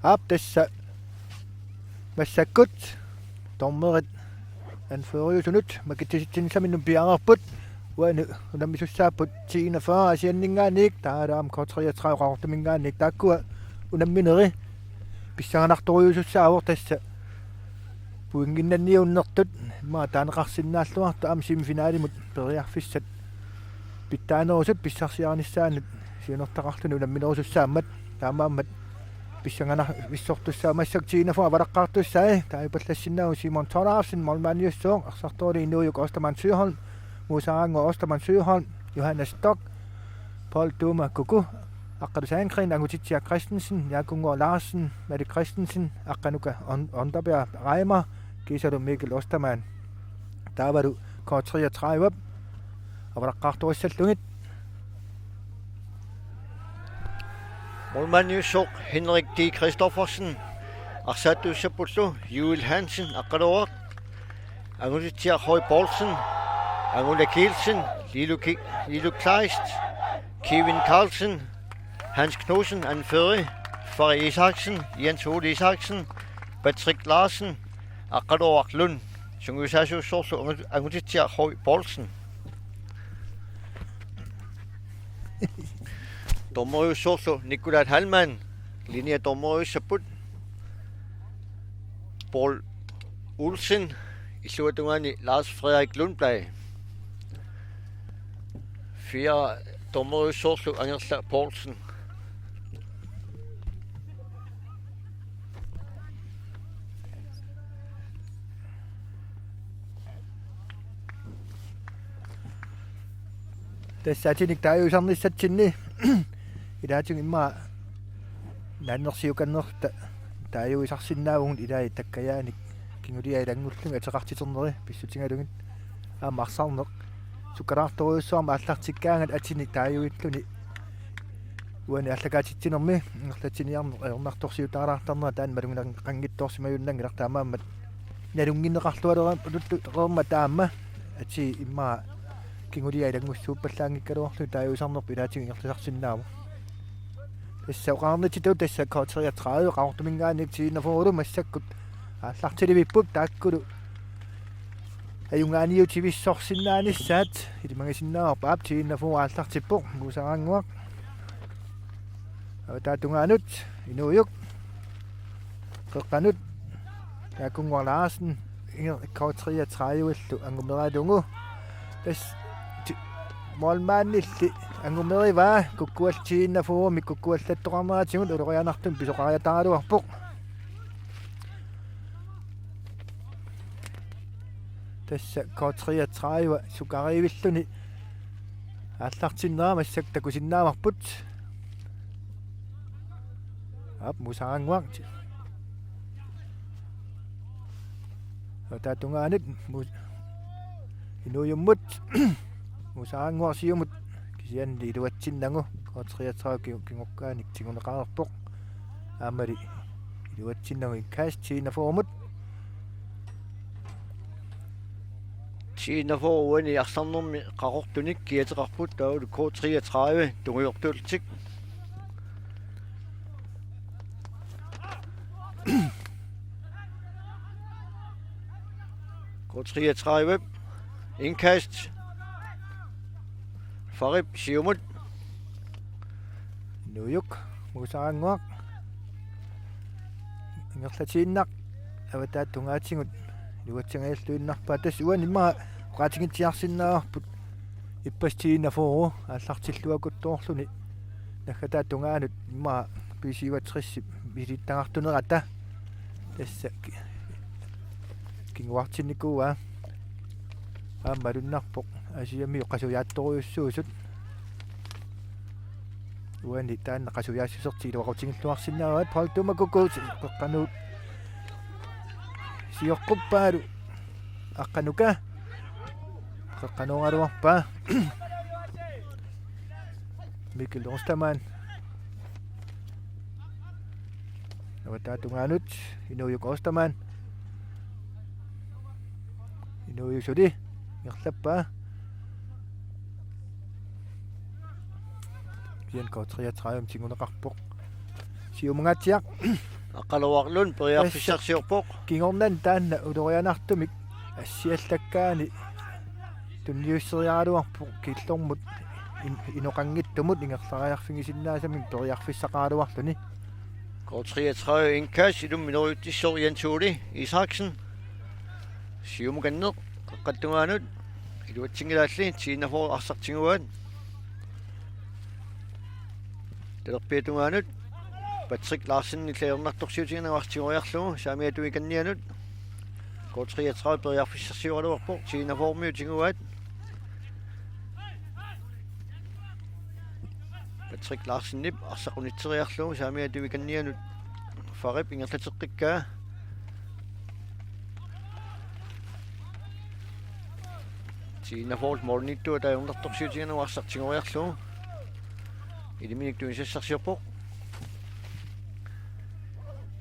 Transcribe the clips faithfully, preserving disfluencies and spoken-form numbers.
Aap, tassa massakkut dommerit anføreriusunut makitsisitsinissiminut piareerput. Uani unammisussaapput T-41 Aasianninngaanniit, taavalu aamma K treogtredive Qaqortuminngaanniit, taakkua unammineri pissanganartorujuusussaavoq. Tassa pointinnanniunnertut immaqa taaneqarsinnaalluartut aamma semifinalimut periarfissat pitsaanerusut pissarsiarinissaannut siunertaqarluni unamminerusussaammat. Taamaammat pissanganarvissortussaammat. Massakkut T-41 avalaqqaartussai, taava pallassinnaavugut Simon Thorleifsen, målmandiussooq, arsartuuli Inuuyuk Ostermann Søholm, Muusaraannguaq Ostermann Søholm, Johannes Stock, Paul Duma Kuku, Aqqalu Sandgreen, Angutitsiaq Christensen, Jaakunnguaq Larsen, Malik Christensen, Aqqanuka On-, Onderbjerg Reimer, kiisalu Mikkel Ostermann. Taavalu K treogtredive avalaqqaartorissallugit. Målmandiussooq Henrik D. Christoffersen, arsaattuussappullu Juul Hansen, Aqqaluaq, Angutitsiaq Høy Poulsen, Angula Kielsen, Lilo Ki-, Lilo Kleist, Kevin Carlsen, Hans Knudsen, anfører, Fari Isaksen, Jens Ole Isaksen, Patrick Larsen, Aqqaluaq Lund. Sungiusaasuussoorlu Angu-, Angutitsiaq Høy Poulsen. Dommeriussoorlu Nikolaj Heilmann, linje dommeriussapput Paul Olsen, illuatungaani Lars Frederik Lundblad. Fire dommeriussoorlu Angerla Poulsen. Tassa atinik taaguisarnissatsinni ilaatigut immaqa naannersiukannerta taaguisarsinnaavugut, ilai takkajaanik kinguliat ilanngullugit ateqartiterneri pissutigalugit. Aamma arsarneq sukkalaartorujussuarmik aallartikkaangat atinik taaguvilluni uani aallakaatitsinermi ingerlatsiniarneq ajornartorsiutaalaartarnera taanna malugineqanngitsoorsimajunnanngilaq, taamaammat nalunnginneqarlualermat taama atii immaqa kinguliat ilanngussuuppallaanngikkaluarlugit taaguisarnerput ilaatigut ingerlasarsinnaavoq. Tassa oqarnitsitut tassa K treogtredive Qaqortuminngaanniit T-41-lu massakkut aallartilivipput, taakkulu ajugaaniutivissorsinnaanissaat ilimagisinnaavarput. Aap, T-41 aallartippoq, Muusaraannguaq. Avataata tungaanut Inuuyuk. Qeqqanut Jaakunnguaq Larsen, K treogtredive-llu angumeralugu. Tassa ti-, målmandilli angumerivaa, kukkual-, T-41-mik kukkuallattoqarneratigut ulorianartumik pisoqariataaraluarpoq. Tassa K treogtredive sukariivilluni aallartinnera massakkut takusinnaavarput. Aap, Muusaraannguaq. Avataata tungaanut Mu-, Inuujummut. Muusaraannguaq siumut, kisianni iluatsinnagu. K treogtredive ki-, kingukkaanik tiguneqareerpoq. Aammali iluatsinnagu indkast T-41-mut. T-41 uani arsarnermi Qaqortunik kiateqarput, taavalu K treogtredive tungujortuullutik. K treogtredive. Indkast. Farip siumut. Inuuyuk, Muusaraannguaq. Ingerlatiinnaq. Avataata tungaatigut iluatsingajalluinnarpaa. Tassa uani immaqa oqaatigitsiarsinnaavarput ippassaq T-41 aallartilluakutsoorluni naggataata tungaanut immaqa B syvogtres misilittagartunerata. Tassa ki-, kinguartinnikuuaa. Aamma malunnarpoq Aasianni qasujaattorujussuusut. Uani taanna qasujaassusertik iluaqutigilluarsinnaavaat. Paul Duma Kuku qeqqanut sioqquppaalu Aqqanuka. Qeqqanooraluarpaa. Mikkel Ostermann. Avataata tungaanut Inuuyuk Ostermann. Inuuyuk suli ingerlappaa. Kisianni K treogtredive tiguneqarpoq. Siumungaatsiaq. Aqqaluaq Lund periarfissarsiorpoq. Kingornani taanna ulorianartumik assiallakkaani tunniusseriaraluarpoq killormut in-, inoqanngitsumut ingerlariarfigisinnaasamik periarfissaqaraluarluni. K treogtredive indkast, ilummik neriutsissoq Jens Ole Isaksen. Siumukanneq, qeqqata tungaanut, iluatsinngilaalli, T enogfyrre arsaq tiguaat. Talerpiata tungaanut, Patrick Larsen illiarnartorsiutigineq arsaq tigoriarlugu, saamiata tungaanut. K treogtredive periarfissarsioraluarpoq, T enogfyrre tiguaat. Patrick Larsenip arsaq unitseriarlugu, saamiata tungaanut. Farip ingerlateqqikkaa. T enogfyrre målimiittoq ajornartorsiutigineq arsaq tigoriarlugu. Illuminik tunisassarsiorpoq.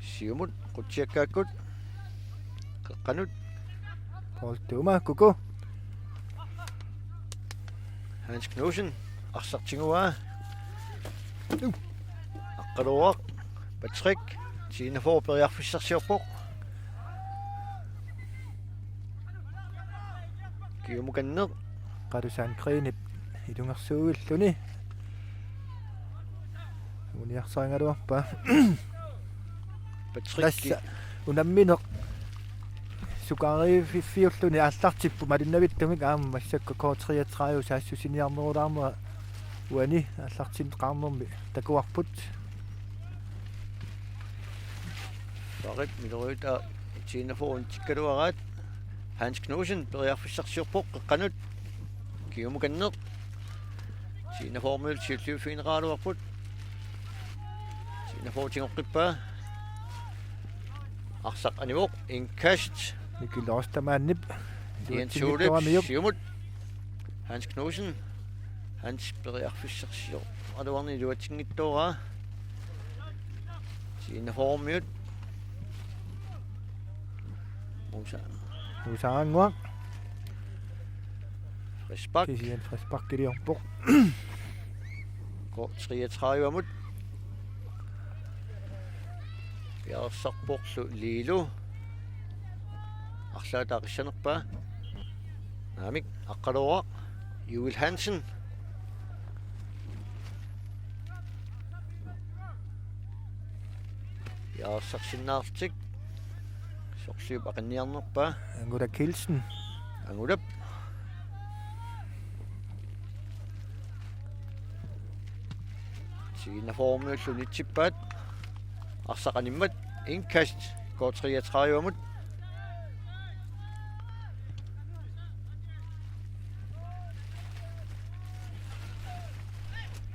Siumut, Qutsiakkaakkut. Qeqqanut. Poul Tuma, Kuku. Hans Knudsen, arsaq tiguaa. Aqqaluaq, Patrick, T enogfyrre periarfissarsiorpoq. Kiumukanneq. Qalusan Greenip ilungersuulluni. Uniarsarigaluarpa. Patrick. Tassa unammineq sukaariffiulluni aallartippoq malunnavittumik aamma massakkut K treogtredive saassussiniarnerulaarnera uani aallartinneqarnermi takuarput. Farip miloriutaa T enogfyrre tikkaluaraat. Hans Knudsen periarfissarsiorpoq qeqqanut. Kiumukanneq. T enogfyrre siulliuffigineqaraluarput. T enogfyrre tigoqqippaa. Arsaq anivoq, indkast. Mikkel Ostermannip. Jens Ole, iluatsinngitsooramiuk. Siumut. Hans Knudsen. Hans periarfissarsioraluarnini iluatsinngitsooraa. T enogfyrre. Musa. Musa Anguaq. Frisbak. Kisianni frisbakiliorpoq. K treogtredive-mut. Piareersarporlu Liilu. Arlaata aqissanerpaa. Naamik, Aqqaluaq. Juul Hansen. Piareersarsinnaarlutik. Sorliup aqinniarnerpaa. Angula Kielsen. Angulap. T enogfyrre-miullu unitsippaat. Arsaq animmat. Indkast. K treogtredive-mut.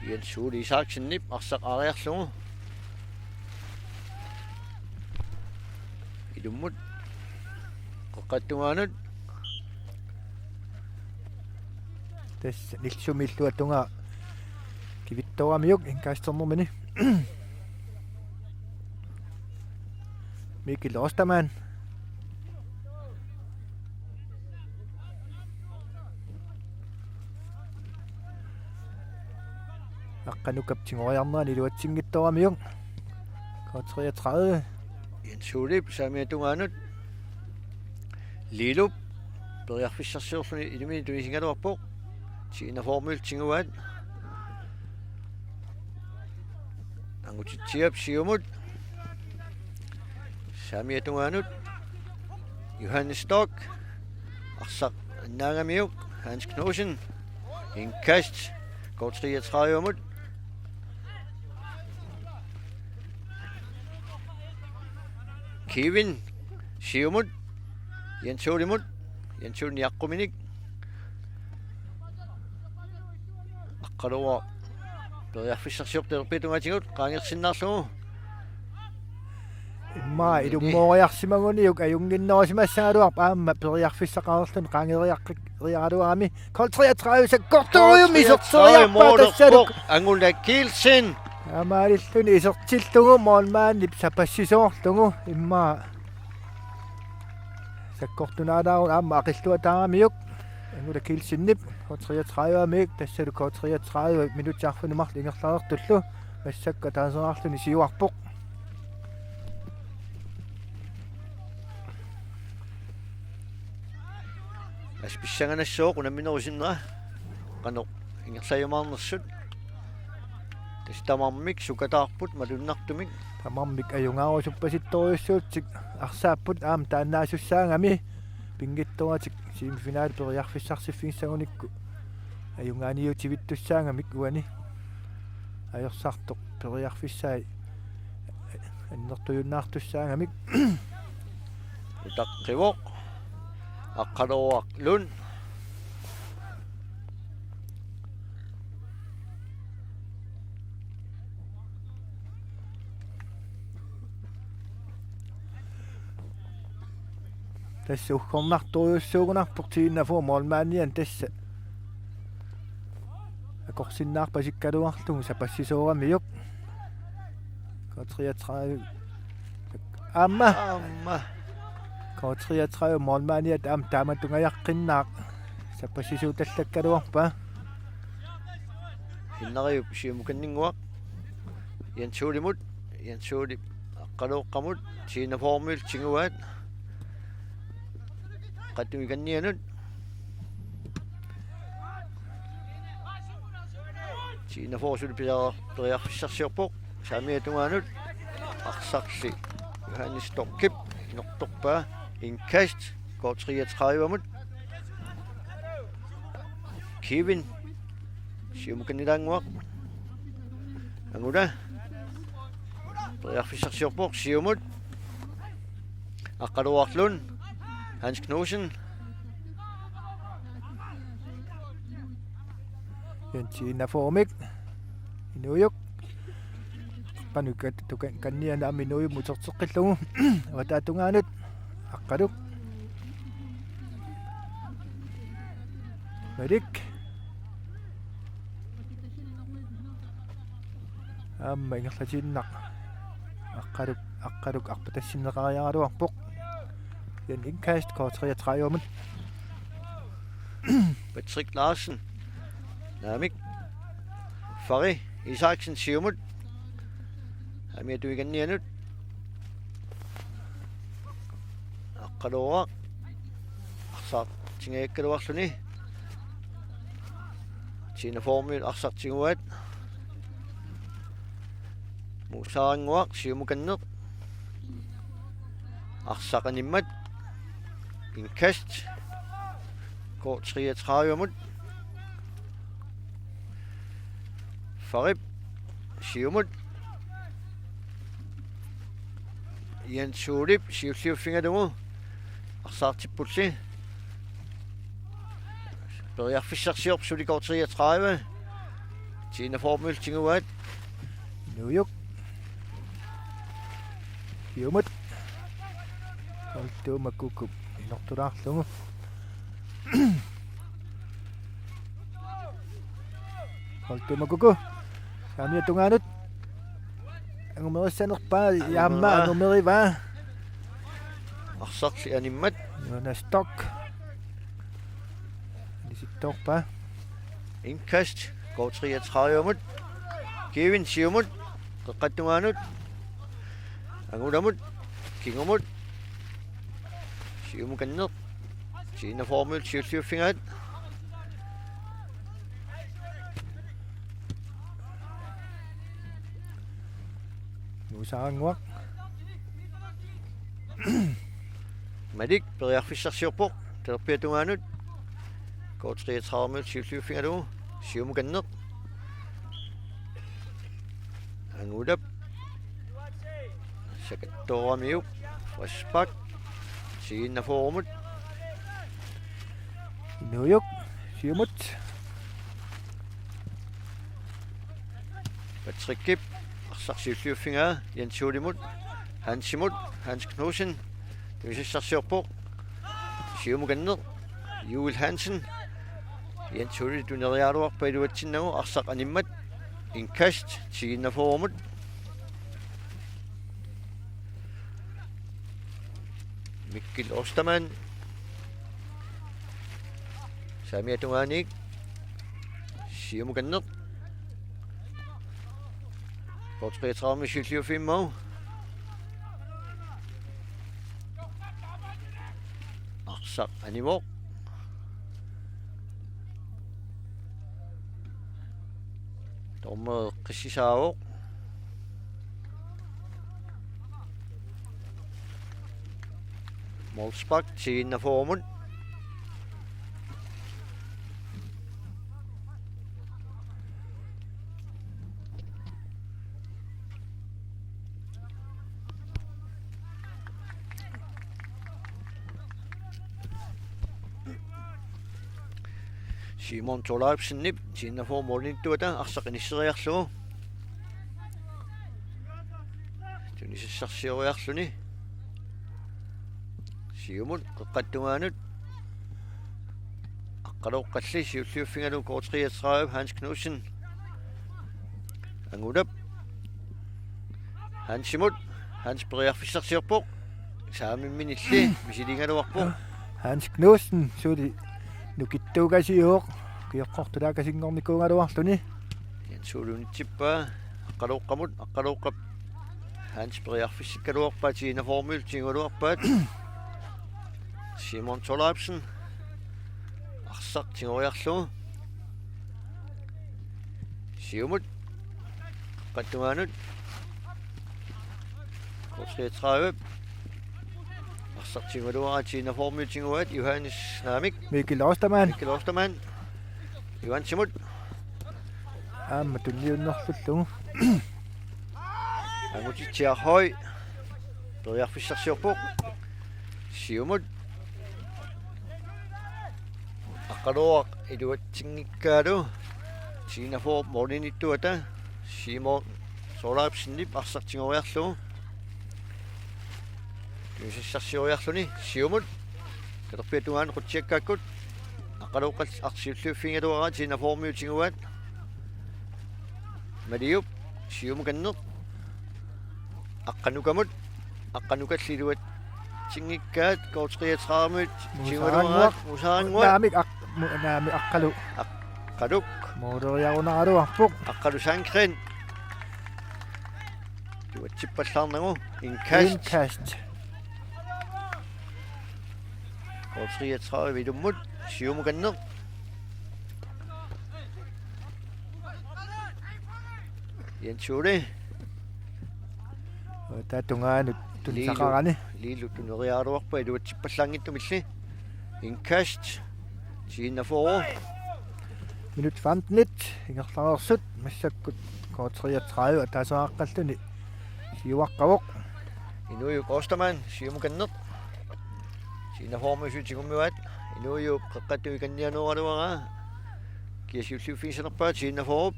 Jens Ole Isaksenip arsaq aariarlugu. Ilummut. Qeqqata tungaanut. Tassa nilsumilluatungaa kivittooramiuk indkasternermini. Mikkel Ostermann. Aqqanukap tigoriarnerani iluatsinngitsooramiuk. K treogtredive. Jens Olep saamiata tungaanut. Liilup periarfissarsiorluni ilumini tunisigaluarpoq. T enogfyrre-miut tiguaat. Angutitsiap siumut. Saamiata tungaanut. Johannes Storch. Arsaq annaagamiuk. Hans Knudsen. Indkast. K treogtredive-mut. Kevin. Siumut. Jens Olemut. Jens Ole niaqquminik. Aqqaluaq. Periarfissarsiorpoq talerpiata tungaatigut qaangersinnaarlugu. Immaqa ilummooriarsimaguniuk ajunnginnerusimassagaluarpoq aamma periarfissaqareerluni qaangeriaqqik-, riaraluarami. K treogtredive sakkortoorujussuarmik iserteriarpaa tassalu. Angula Kielsen. Taamaalilluni isertillugu målmandip sapassisoorlugu immaqa sakkortunaalaaruni aamma aqilluataaramiuk. Angula Kielsenip K treogtredive-miuk tassalu K treogtredive minutsit arfineq-marluk ingerlareertullu massakkut ataaseq arluni siuarpoq. Tassa pissanganassaaq unamminerup isinnera. Qanoq ingerlajumaarnersut. Tassa tamarmik sukataarput malunnartumik. Tamarmik ajugaarusuppasittorujussuupput arsaapput aamma taannaasussaagami pinngitsooratik semifinale periarfissarsiffigissagunikkut. Ajugaaniutivittussaagamik uani. Ajorsartoq periarfissai annertujunnaartussaagamik. Utaqqivoq. Aqqaluaq Lund. Tassa uggornartorujussuugunarpoq T enogfyrre målmandiani tassa. Akorsinnaarpasikkaluarlugu sapassisooramiuk. K treogtredive. Aamma. Aamma. K treogtredive målmandiat aamma taamatungajaqqinnaq. Sapassisuutallakkaluarpaa. Hinnariup siumukanninnguaq. Jens Olimut. Jens Olip Aqqaluoqqamut. T enogfyrremiut tiguaat. Qattumikannianut. T enogfyrre suli periar-, periarfissarsiorpoq. Saamiata tungaanut. Arsarli Johannes Tokkip. Inortorpaa. Indkast. K treogtredivemut. Kevin. Siumukannilaannguaq. Angula. Periarfissarsiorpoq siumut. Aqqaluaq Lund. Hans Knudsen. Jens Inaformik. Inuujuk. Qanukat tukan kanniana aamma Inuujuk muterteqqillugu. Avataa tungaanut. Aqqaluk. Malik. Aamma ingerlatiinnaq. Aqqaluk, Aqqaluk arpatassinneqariaraluarpoq. Jens Indkast K treogtredivemut. Patrick Larsen. Naamik. Fari Isaksen siumut. Aamma tuikannianut. Aqqaluaq. Arsartingajakkaluarluni. T enogfyrremiut arsartiguaat. Musaannguaq siumukanneq. Arsaq animmat. Indkast. K treogtredivemut. Farip. Siumut. Jens Olip siulliuffigalugu. Arsaartippulli. Periarfissarsiorpoq suli K treogtredive. T enogfyrremiut tiguaat. Inuujuk. Siumut. Holtuuma Kuku. Inortulaarlugu. Holtuuma Kuku. Saamiata tungaanut. Angumerissanerpaa, aamma angumerivaa. Arsarli animmat. Jonas Stock. Inisittoorpaa. Indkast. K treogtredivemut. Kevin siumut. Qeqqata tungaanut. Angulamut. Kingumut. Siumukanneq. T enogfyrremiut siulliuffigaat. Musaannguaq. Malik periarfissarsiorpoq. Talerpiata tungaanut. K treogtredivemiut siulliuffigalugu. Siumukanneq. Angulap. Sakattooramiuk. Frispark. T enogfyrremut. Inuujuk. Siumut. Patrickip. Arsaq siulliuffigaa. Jens Olimut. Hansimut. Hans Knudsen. Tunisassarsiorpoq. Siumukanneq. Juul Hansen. Jens Ole tuneriaraluarpaa iluatsinnagu arsaq animmat. Indkast. T enogfyrremut. Mikkel Ostermann. Saamiata tungaaniit. Siumukanneq. K treogtredivemiut siulliuffimmau. Arsaq animoq. Dommeri eqqissisaavoq. Målspark T enogfyrremut. Simon Thorleifsenip T enogfyrre målimiittuata arsaq inisseriarlugu. Tunisassarsioriarluni. Siumut qeqqata tungaanut. Aqqalooqqalli siulliuffigalugu K treogtredive Hans Knudsen. Angulap. Hansimut. Hans periarfissarsiorpoq. Saamimminilli misiligaluarpoq. Hans Knudsen suli nukittuukasiuvoq. Ukioqqortulaaqqasinngornikuugaluarluni. Jens Ole unitsippaa. Aqqalooqqamut, Aqqalooqqap. Hans periarfissikkaluarpaa, T enogfyrremiut tigugaluarpaat. Simon Thorleifsen. Arsaq tigoriarlugu. Siumut. Qeqqata tungaanut. K treogtredive. Arsaq tigugaluaraa T enogfyrremiut tiguaat Johannes naamik. Mikkel Ostermann. Mikkel Ostermann. Johansimut. Aamma tunniunnerlullugu. Angutitsiaq Høy. Periarfissarsiorpoq. Siumut. Aqqalooq iluatsinngikkaluarlugu. T enogfyrre målimiittuata. Simon Thorleifsenip arsaq tigoriarlugu. Tunisassarsioriarluni. Siumut. Katerpiata tungaanut qutsiakkaakkut. Aqqalooqqalli arsaq siulliuffigigaluaraa T enogfyrremiut tiguaat. Maliup. Siumukanneq. Aqqanukamut. Aqqanukalli iluatsinngikkaat K treogtredive-miut. Musaannguaq. Tigugaluaraat. Musaannguaq. Naamik aq-, mu-, naamik Aqqalu. Aqqaluk. Mooriarunaraluarpoq. Aqqalu Sandgren. Iluatsippallaarnagu. Indkast. Indkast. K treogtredive ilummut. Siumukanneq. Jens Ole. Taava tungaanut tunisaqarani. Liilu, Liilu tuneriaraluarpaa iluatsippallaanngitsumilli. Indkast. T enogfyrre. Minut femtenit ingerlareersut massakkut K treogtredive ataasiaqqalluni siuaqqavoq. Inuujup Ostermann, siumukanneq. T enogfyrremiut tigummivaat. Inuujup qeqqata tungaanut ikannianooraluaraa. Kia siulliuffigissanerpaa T enogfyrre.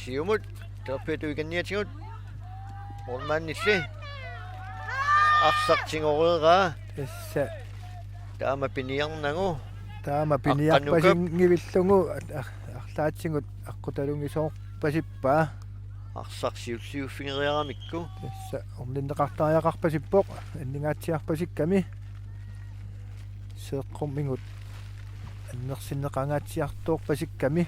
Siumut, katerpiata tungaanut ikanniatigut. Målmandilli. Arsaq tigoreeraa. Tassa. Taama piniarnagu. Taama Aqqanukap. Piniarpasinngilluinnarlugu ar-, arlaatigut aqqutalunngisoorpasippaa. Arsaq siulliuffigeriaramikku. Tassa orninneqartariaqarpasippoq, anningaatsiarpasikkami. Seeqqumigut annersinneqangaatsiartoorpasikkami.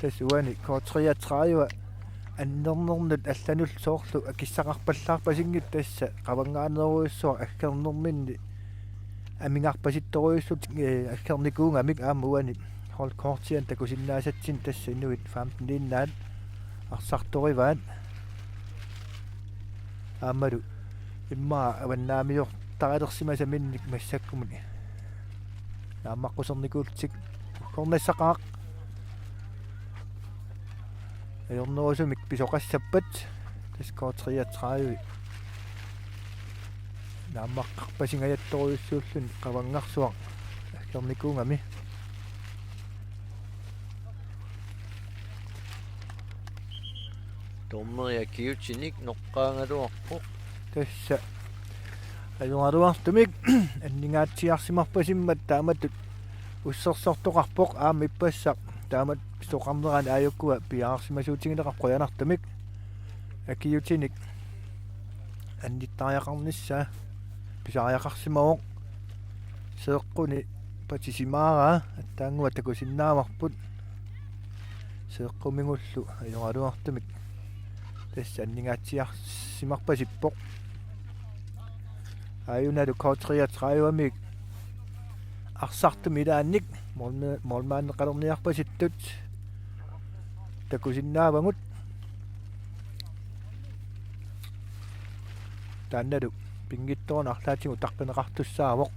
Tassa uani K treogtredive annernernut allanut soorlu akissaqarpallaarpasinngitsoq, tassa qavanngaannerujussuaq aggernerminni amigarpasittorujussuusoq, ee, aggernikuugamik aamma uani holdkortianut takusinnaasatsinnik, tassa inuit femteniinnaat arsartorivaat. Aammalu immaqa avannaamiortarilersimasaminnik massakkumut naammaqqusernikuullutik uggornassaqaaq. Ajornerusumik pisoqassappat, tassa K treogtredive naammaqqarpasingajattorujussuulluni qavanngarsuaq aggernikuugami. Dommeri akiutsinik noqqaagaluarpoq. Tassa ajoraluartumik anningaatsiarsimarpasimmat taamatut ussersortoqarpoq, aamma ippassaq taamatut pisoqarnerani aajukua piareersimasuutigineqarpoq qujanartumik. Akiutsinik annittariaqarnissaa pisariaqarsimavoq. Seeqquni patisimaaraa, attaannguaq takusinnaavarput. Seeqqumigullu ajoraluartumik tassa anningaatsiarsimarpasippoq. Aajunalu K treogtredive-mik arsartumik ilaannik målma-, målmandeqalerniarpasittut takusinnaavagut. Taannalu pinngitsoorani arlaatigut utaqqineqartussaavoq.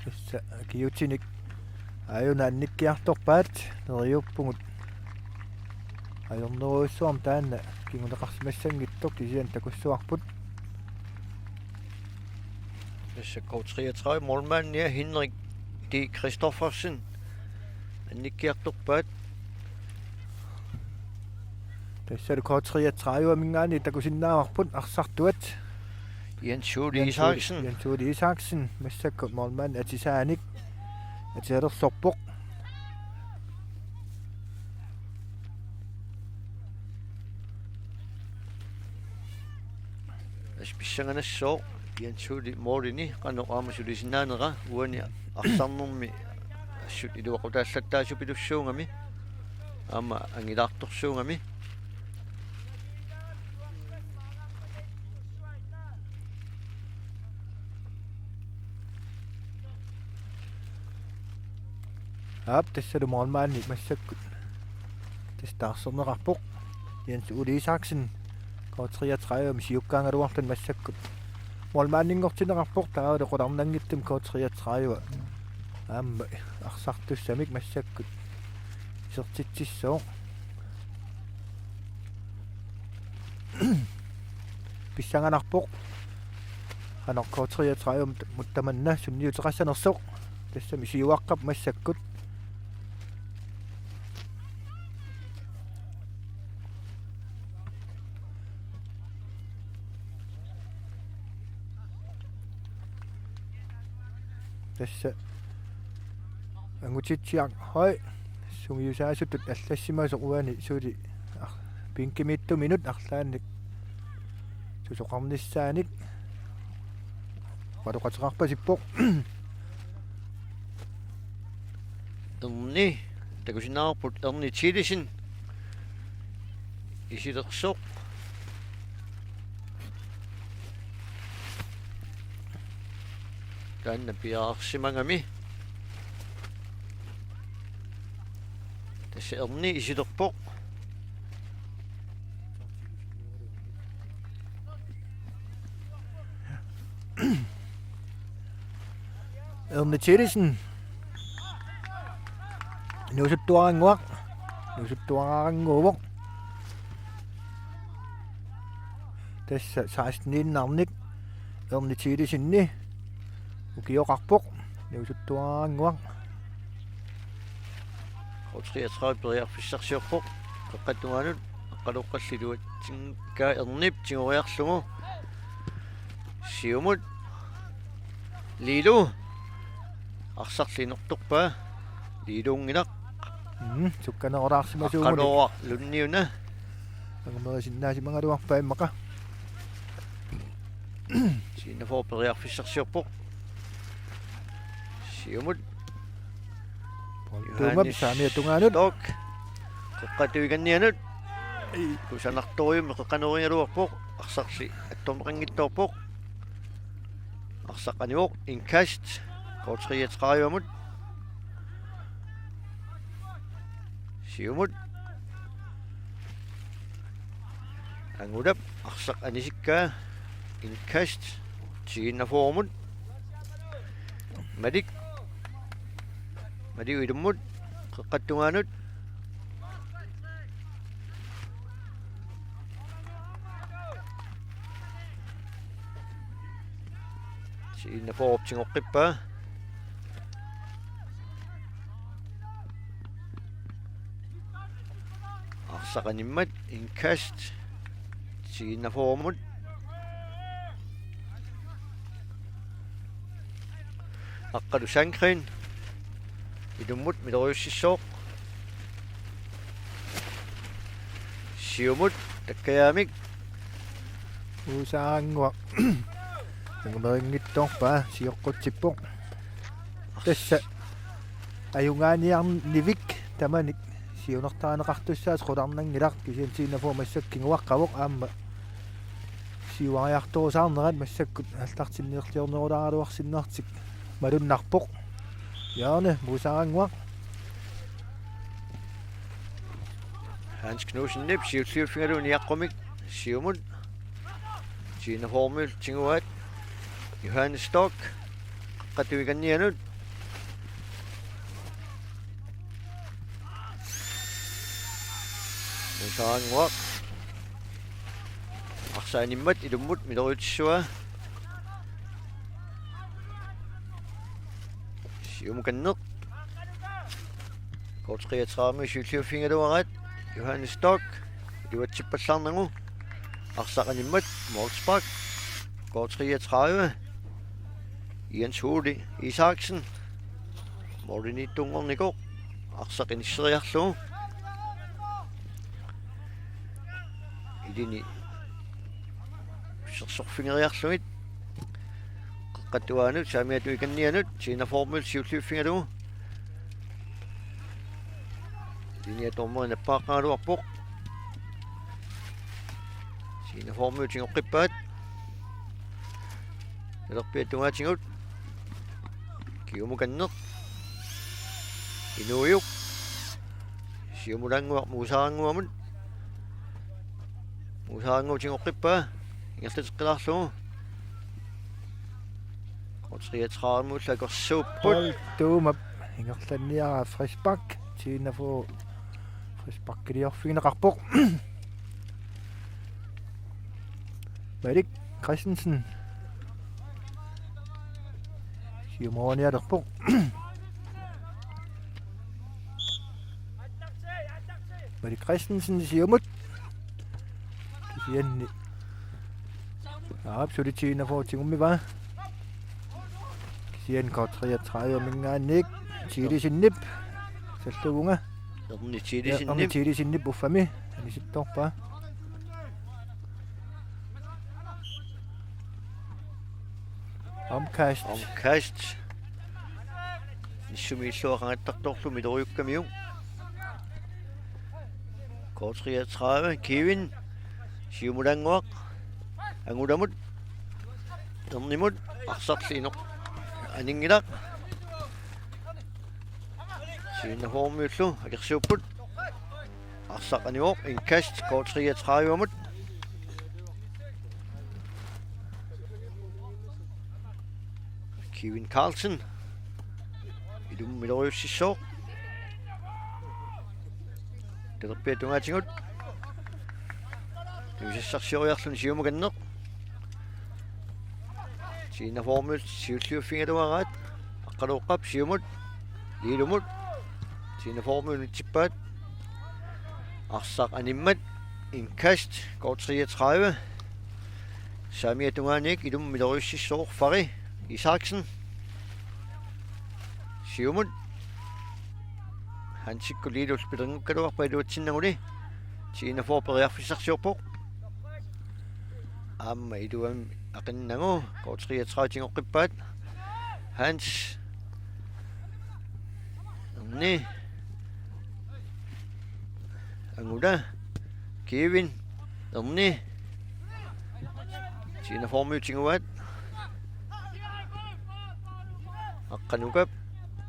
Tassa kigutinik aajuna annikkiartorpaat, neriuppugut. Ajornerujussuarmik taanna kinguneqarsimassanngitsoq, kisianni takussavarput. Tassa K treogtredive målmandia Henrik D. Christoffersen annikkiartorpaat. Tassalu K treogtredive-minngaanniit takusinnaavarput arsartuat. Jens Ole Isaksen. Jens Ole Isaksen massakkut målmandip atisaanik atisalersorpoq. Tassa pissanganassaaq Jens Ole målini qanoq aamma sulisinnaanera, uani arsarnermi assut iluaqutaallattaasupilussuugami aamma angilaartorsuugami. Aap, tassalu målmandi massakkut tassa taarserneqarpoq. Jens Ole Isaksen, K treogtredive-mi siukkaangaluarluni massakkut målmandinngortinneqarpoq, taavalu qularnanngitsumik K treogtredive aamma arsartussamik massakkut isertitsissooq. Pissanganarpoq. Qanoq K treogtredive-mut tamanna sunniuteqassanersoq. Tassami siuaqqap massakkut. Tassa Angutitsiaq Høy sungiusaasutut allassimasoq uani suli ar-, bænkimiittuminut arlaannik susoqarnissaanik oqaloqateqarpasippoq. Erni, takusinnaavarput Erni Thielesen. Isilersoq. Taanna piareersimagami. Tassa Erni isilerpoq. Erni Thielesen. Inuusuttuarannguaq. Inuusuttuarannguuvoq. Tassa seksten-iinnarnik. Erni Thielesenni ukioqarpoq. Inuusuttuarannguaq. K treogtredive periarfissarsiorpoq. Qeqqata tungaanut aqqaluqqalli iluatsinngikkaa Ernip tigoriarlugu. Siumut. Liilu. Arsarli inortorpaa. Liiluunngilaq. Mm, sukkanerulaarsimasuugunik. Aqqaluarlunniuna. Angumerisinnaasimangaluarpaa immaqa. Siinafoor periarfissarsiorpoq. Siumut. Tuumap Johannes saamiata tungaanut. Stork. Qeqqata tuikannianut. Ei. Kusanartorujummik qeqqanorigaluarpoq. Arsarli attorneqanngitsoorpoq. Arsaq anivoq, indkast. K treogtredive-mut. Siumut. Angulap arsaq anisikkaa. Indkast. Siinafoormut. Malik. Malik ilummut. Qeqqata tungaanut. Siinafoorp tigoqqippaa. Arsaq animmat, indkast. Siinafoormut. Aqqalu Sandgreen. Ilummut miloriussissooq. Siumut takkajaamik. Uusaarannguaq. Angumerinngitsoorpaa, sioqqutsippoq. Tassa. ajugaaniarnivik tamanik siunertarineqartussaasut qularnanngilaq, kisianni T enogfyrre massakkut kinguaqqavoq aamma siuariartorusaarnerat massakkut aallartinniorliornerulaaraluarsinnartik malunnarpoq. Hjørne, Muusarannguaq. Hans Knudsenip siulliuffigalugu niaqqumik siumut. T enogfyrremiut tiguaat. Johannes Storch. Qeqqata tungaanut. Muusarannguaq. Arsaq animmat ilummut miloriutissavaa. Siumukanneq. K treogtredive siulliuffigaluaraat. Johannes Storch. Iluatsippallaarnagu. Arsaq animmat. Målspark. K treogtredive. Jens Ole Isaksen. Målimiittunngornikoq. Arsaq inisseriarlugu. Ilini sersorfigeriarlugit. Qeqqata tungaanut, saamiata tungaanut, T enogfyrremiut siulliuffigalugu. Ilini dommeri nappaaqqagaluarpoq. T enogfyrremiut tigoqqippaat. Talerpiata tungaatigut. Kiumukanneq. Inuujuk. Siumulannguaq Muusarannguamut. Muusarannguup tigoqqippaa. Ingerlateqqilaarlugu. K treogtredive-miut akersuupput. Paul Thomap ingerlanniaraa frispark. T enogfyrre frisparkiliorfigineqarpoq. Malik Christensen. Siumuanialerpoq. Malik Christensen siumut. Kisianni. Aap, suli T enogfyrre tigummivaa. Kisianni K treogtredive-minngaanniit Thilesinnip. Salluvunga. Erni Thilesinnip. Erni Thilesinnip uffami. Anisittorpaa. Omkast. Omkast. Nissumik illuatungaanut qangattartorlu miloriukkamiuk. K treogtredive, Kevin. Siumulannguaq. Angulamut. Ernimut. Arsarli inoq. Aninngilaq. T enogfyrremiullu akersuupput. Arsaq anivoq, indkast K treogtredive-mut. Kevin Carlsen. Ilummut miloriussissooq. Talerpiata tungaatigut. Tusassarsioriarluni siumukanneq. T enogfyrre-miut siulliuffigaluaraat. Aqqaluoqqap siumut. Liilumut. T enogfyrre-miut unitsippaat. Arsaq animmat. Indkast. K treogtredive. Saamiata tungaanut ilummut miloriussissooq Fari Isaksen. Siumut. Hansikkut Liilullu pilerngukkaluarpaa iluatsinnaguli. T enogfyrre periarfissarsiorpoq. Aamma iluamik aqinnagu, K treogtredive tigoqqippaat. Hans. Erni. Angula. Kevin. Erni. T enogfyrre-miut tiguaat. Aqqanukap.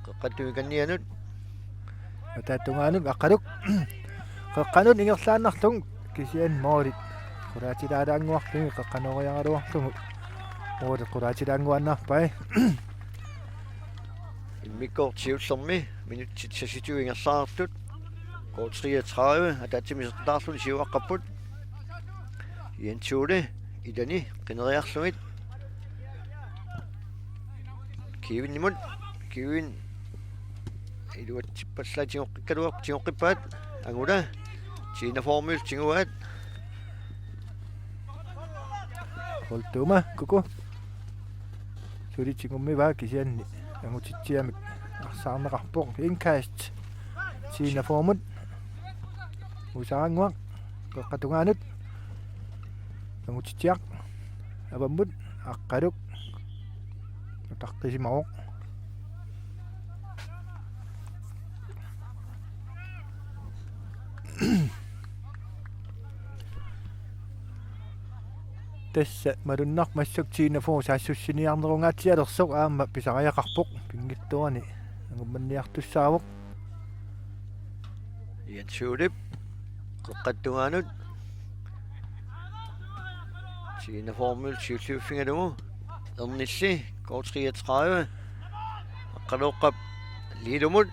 Qeqqata tungaanut. Ataatungaanut Aqqaluk. Qeqqanut ingerlaannarlugu kisianni moolit qulaatilaalaannguarlugit qeqqanooriaraluarlugu moolit qulaatilaannguaannarpai. Immikkoortoq siullermi minutsit seksogtyve ingerlaartut. K treogtredive ataatsimik isertitaarluni siuaqqapput. Jens Ole ilani qineriarlugit. Kevinimut. Kevin iluatsippallaat tigoqqikkaluarpoq, tigoqqippaat. Angula. T enogfyrre-miut tiguaat. Paul Thoma, Kuku. Suli tigummivaa kisianni angutitsiamik arsaarneqarpoq. Indkast. T enogfyrre-miut. Muusarannguaq. Qeqqata tungaanut. Angutitsiaq. Avammut. Aqqaluk. Utaqqisimavoq. Tassa malunnarpoq massakkut T enogfyrre saassussiniarnerungaatsialersoq, aamma pisariaqarpoq, pinngitsoorani angummanniartussaavoq. Jens Hulip qeqqata tungaanut. T enogfyrremiut siulliuffigalugu. Ernilli, K treogtredive. Aqqalooqqap Lilumut.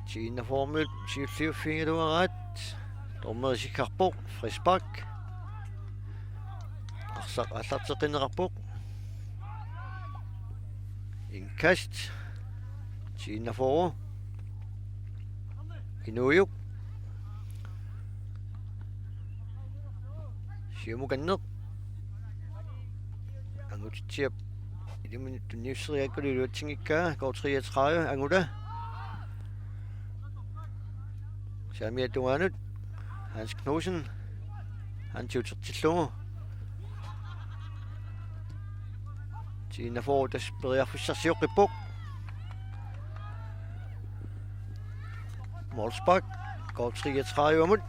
T enogfyrremiut siulliuffigaluaraat. Dommeri isikkarpoq, frispark. Arsaq aallarteqqinneqarpoq. Indkast. T enogfyrre. Inuujuk. Siumukanneq. Angutitsiap iliminut tunniusseriakkulu iluatsinngikkaa, K treogtredive, Angula. Saamiata tungaanut. Hans Knudsen. Hansi utertillugu. T enogfyrre tassa periarfissarsioqqippoq. Målspark K treogtredivemut.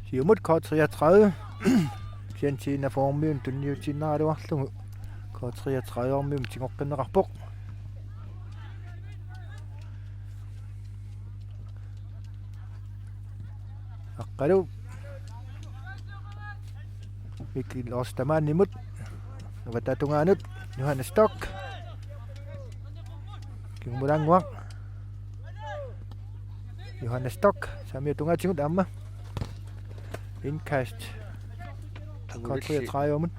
Siumut K treogtredive. Kisianni T enogfyrremiut tunniutiinnaraluarlugu K treogtredive tigoqqinneqarpoq. Aqqalu. Mikkel Ostermannimut. Avataa tungaanut. Johannes Stock. Kingumut Annguaq. Johannes Stock. Saamiata tungaatigut aamma. Indkast. Angulilli. K treogtredivemut.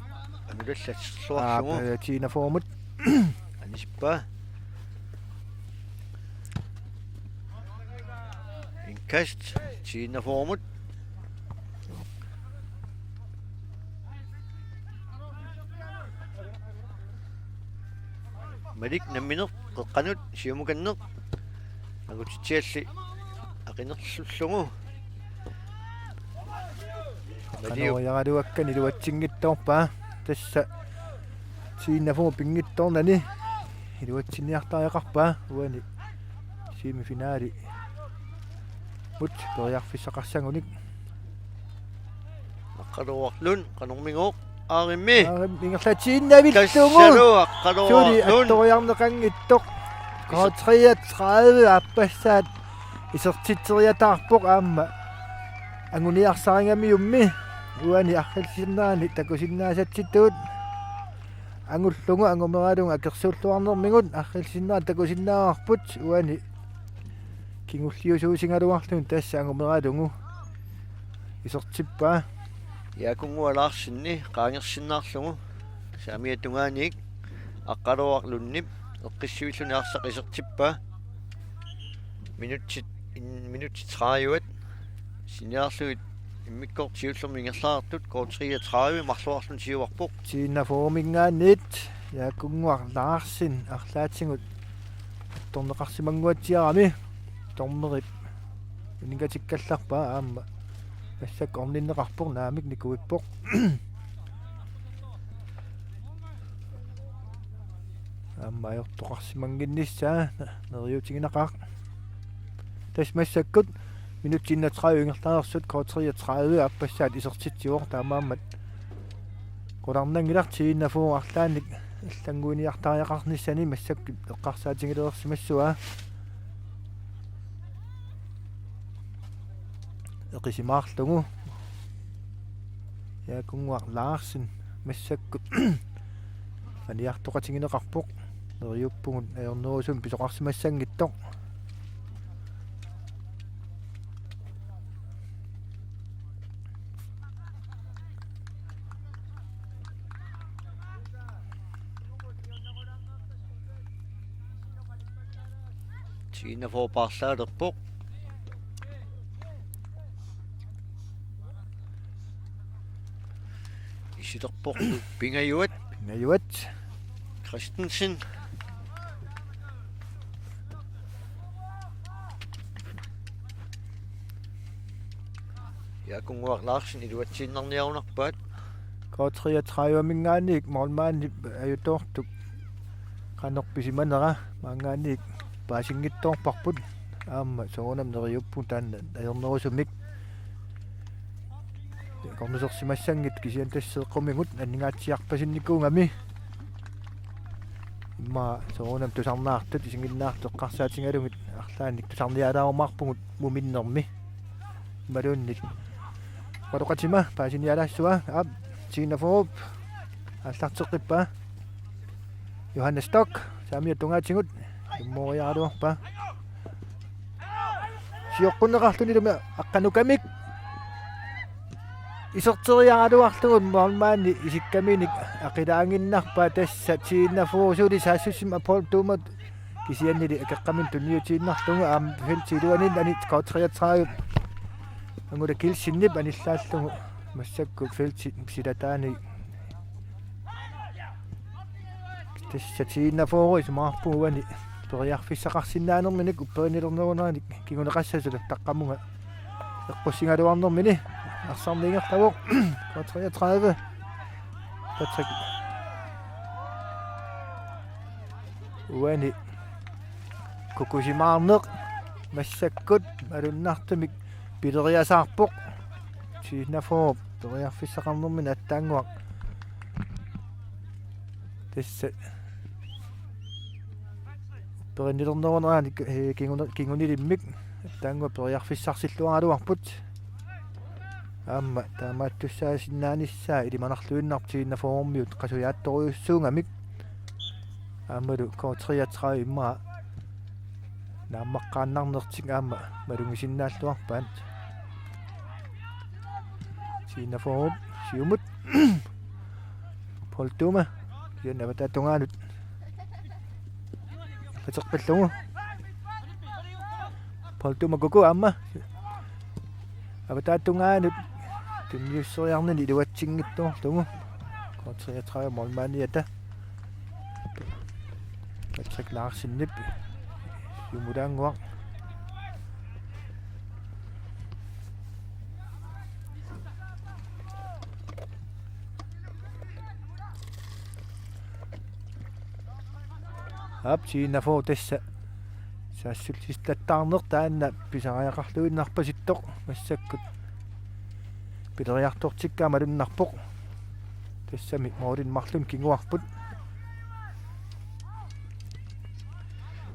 Angulalli atisserluarlugu. Aa, T enogfyrremut. Anisippaa. Indkast. T enogfyrremut. Malik nammineq qeqqanut siumukanneq. Angutitsialli aqinerlullugu. Maliup. Qanoq-iyaraluakka iluatsinngitsoorpaa. Tassa T enogfyrre pinngitsoornani iluatsinniartariaqarpaa uani semifinali. Mut periarfissaqassagunik. Aqqalooq Lund, qanormigooq, aarimmi. Aarimmi ingerlatsiinnarlugu. Tassalu Aqqalooq Lund. Suli attoriarneqanngitsoq. K treogtredive aappassaat isertitseriataarpoq aamma. Anguniarsaringamiummi uani arriillisinnerani takusinnaasatsitut. Angullugu angumeralugu akersuulluarnermigut arriillisinnerani takusinnaavarput uani kingulliusuusigaluarlugu tassa angumeralugu isertippaa. Jaakunnguaq Larsenip qaangersinnaarlugu saamiata tungaaniit Aqqalooq Lundip eqqissivilluni arsaq isertippaa. Minutsit, in-, minutsit tredive. Siniarlugit immikkoortoq siullermik ingerlaartut K treogtredive marluarluni siuarpoq. T enogfyrreminngaanniit Jaakunnguaq Larsen arlaatigut attorneqarsimannguatsiarami dommerip iningatikkallarpaa aamma massakkut orninneqarpoq, naamik nikuippoq. Aamma ajortoqarsimannginnissaa neriuutiginaqaaq. Tassa massakkut minutsit enogtredive ingerlareersut K treogtredive aappassaat isertitsivoq, taamaammat qularnanngilaq T enogfyrre arlaannik allannguiniartariaqarnissani massakkut eqqarsaatigilereersimassavaa. Eqisimaarlugu. Jaakunnguaq Larsen massakkut aniartoqatigineqarpoq. Neriuppugut ajornerusumik pisoqarsimassanngitsoq. T enogfyrre paarlaalerpoq. Isilerpoq pingajuat. Pingajuat. Christensen. Jaakunnguaq Larsen iluatsiinnarniarunarpaat. K treogtredive-minngaanniit målmandip ajutoortup qanoq pisimanera maanngaanniit paasinngitsoorparput. Aamma soorunami neriuppunga taanna ajornerusumik. Cornersersimassanngitsoq kisianni tassa seeqqumigut aningaatsiarpasinnikuugami. Immaqa soorunami tusarnaartut isiginnaartut eqqarsaatigalugit arlaannik tusarnialaarumaarpugut muminnermi. Imaluunniit. Oqaloqatima paasinialaassavaa, aap, Tina Foorup aallarteqqippaa. Johannes Stock, saamiata tungaatigut, immoriaraluarpaa. Sioqqunneqarluni ilumut Aqqanukamik. Iserteriaraluarlugu målmandi isikkaminik aqilaaginnarpaa, tassa Tina Foorup suli saassussima Paul Thuma kisiannili akeqqaminik tunniutiinnarlugu aamma feltip iluani anit K treogtredive. Angula Kielsenip anillaallugu massakkut feltip silataani. Tassa Tina Foorup isumaqarpunga uani periarfissaqarsinnaanerminik upperinnilerneruneranik kinguneqassasut taqqamunga eqqussigaluarnermini. Arsarneq ingerlavoq. K treogtredive. Patrick. Uani kukusimaarneq massakkut malunnartumik pileriasaarpoq. Tina Foorup periarfissaqarnermini attaannguaq. Tassa upperinnilerneruneranik, eh, kinguni-, kingunilimmik attaannguaq periarfissarsilluaraluarput. Aamma taamaattussaasinnaanissaa ilimanarluinnarpoq Tina Foorumiut qasujaattorujussuugamik. Aammalu K treogtredive immaqa naammaqqaannarnertik aamma malugisinnaalluarpaat. Tina Foorup siumut. Paul Thuma. Kisianni avataata tungaanut. Pateqqillugu. Paul Thuma kuku aamma. Avataata tungaanut. Tunniusseriarnini iluatsinngitsoorlugu. K treogtredive målmandiata. Patrick Larsenip. Siumulaannguaq. Aap, Tina Foorup tassa. Saassussistattaarneq taanna pisariaqarluinnarpasittoq massakkut. Pileriartortikkaa malunnarpoq. Tassami målinik marlunnik kinguarput.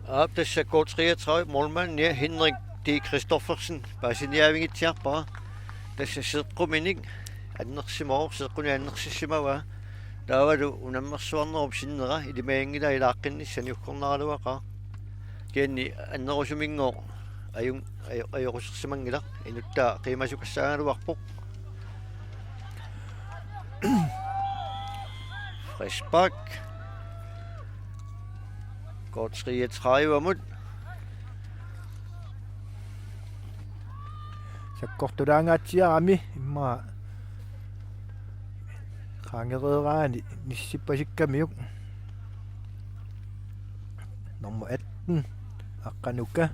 Aap, tassa K treogtredive målmandia Henrik D. Christoffersen paasiniaavigitsiarpara. Tassa seeqquminik annersimavoq, seeqqunik annersissimavaa. Taavalu unammersuarnerup sinnera ilimaginngilaa ilaaqqinnissaani uggornaraluaqaaq. Kisianni annerusuminngooq ajun-, ajo-, ajoqusersimanngilaq, inuttaa qiimasukassaagaluarpoq. Frispark. K treogtredive-mut. Sakkortulaangaatsiarami immaqa qaangereeraanni nissippasikkamiuk. Nummer atten, Aqqanuka.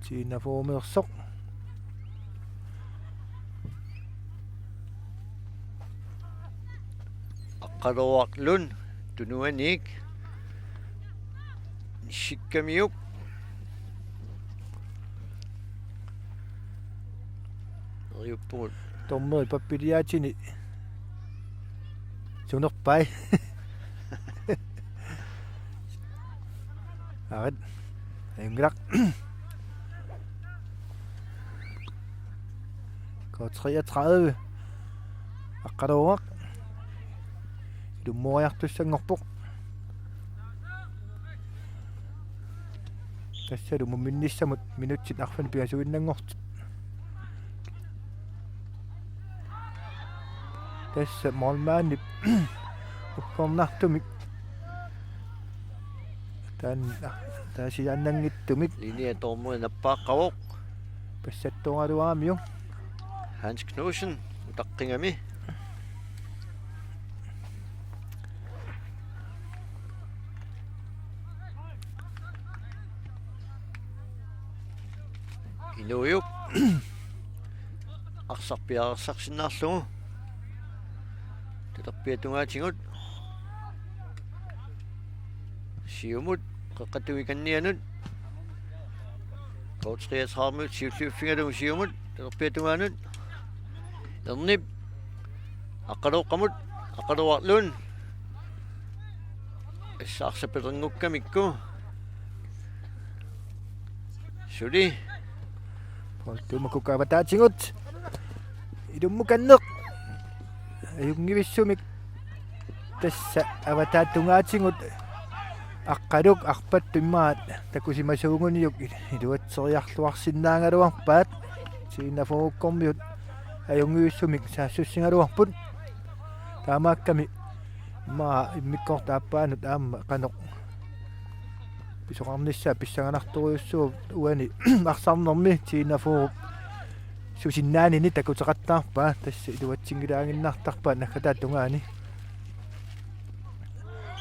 Tina Foorumeersoq. Aqqalooq Lund, tunuaniik. Nissikkamiuk. Neriuppugut. Dommeri pappiliaatini sunerpai. Arit. Ajunngilaq. K treogtredive. Aqqalooq. Ilummoriartussanngorpoq. Tassalu muminnissamut minutsit arfineq pingasuinnanngortut. Tassa målmandip uggornartumik. Taanna taasiaannanngitsumik. Linjedommer nappaaqqavoq. Passattooraluaramiuk. Hans Knudsen utaqqigami. Inuujup arsaq piareersarsinnaarlugu. Talerpiata tungaatigut. Siumut, qeqqata tungaaninngaanniit. K treogtredive siulliuffigalugu siumut, talerpiata tungaanut. Ernip, Aqqalooqqamut, Aqqalooq Lund. Tassa arsaq pilerngukkamikku. Suli. Poul Tuuma Kukku avataatigut. Ilummukanneq. Ajunngivissumik. Tassa avataata tungaatigut. Aqqaluk arpattut immaqa takusimasuuguniuk iluatseriarluarsinnaagaluarpaat. T enogfyrrekkormiut ajunngivissumik saassussigaluarput. Taamaakkami immaqa immikkoortup aappaanut aamma qanoq pisoqarnissaa pissanganartorujussuuvoq uani arsarnermi. T enogfyrre susinnaanini takuteqattaarpaa, tassa iluatsinngilaaginnartarpaa naggataata tungaani.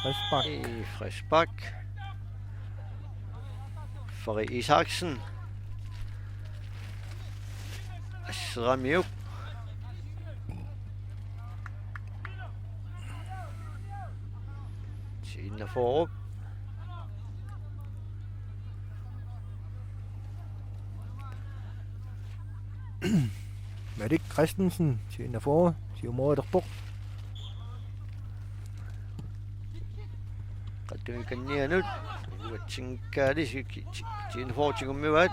Frispark. Ii, frispark. Fari Isaksen. Asseramiuk. T enogfyrre. Malik Christensen, T enogfyrre, siumorilerpoq. Qeqqata tungaaninngaanniit, iluatsinngikkaali, T enogfyrre tigummivaat.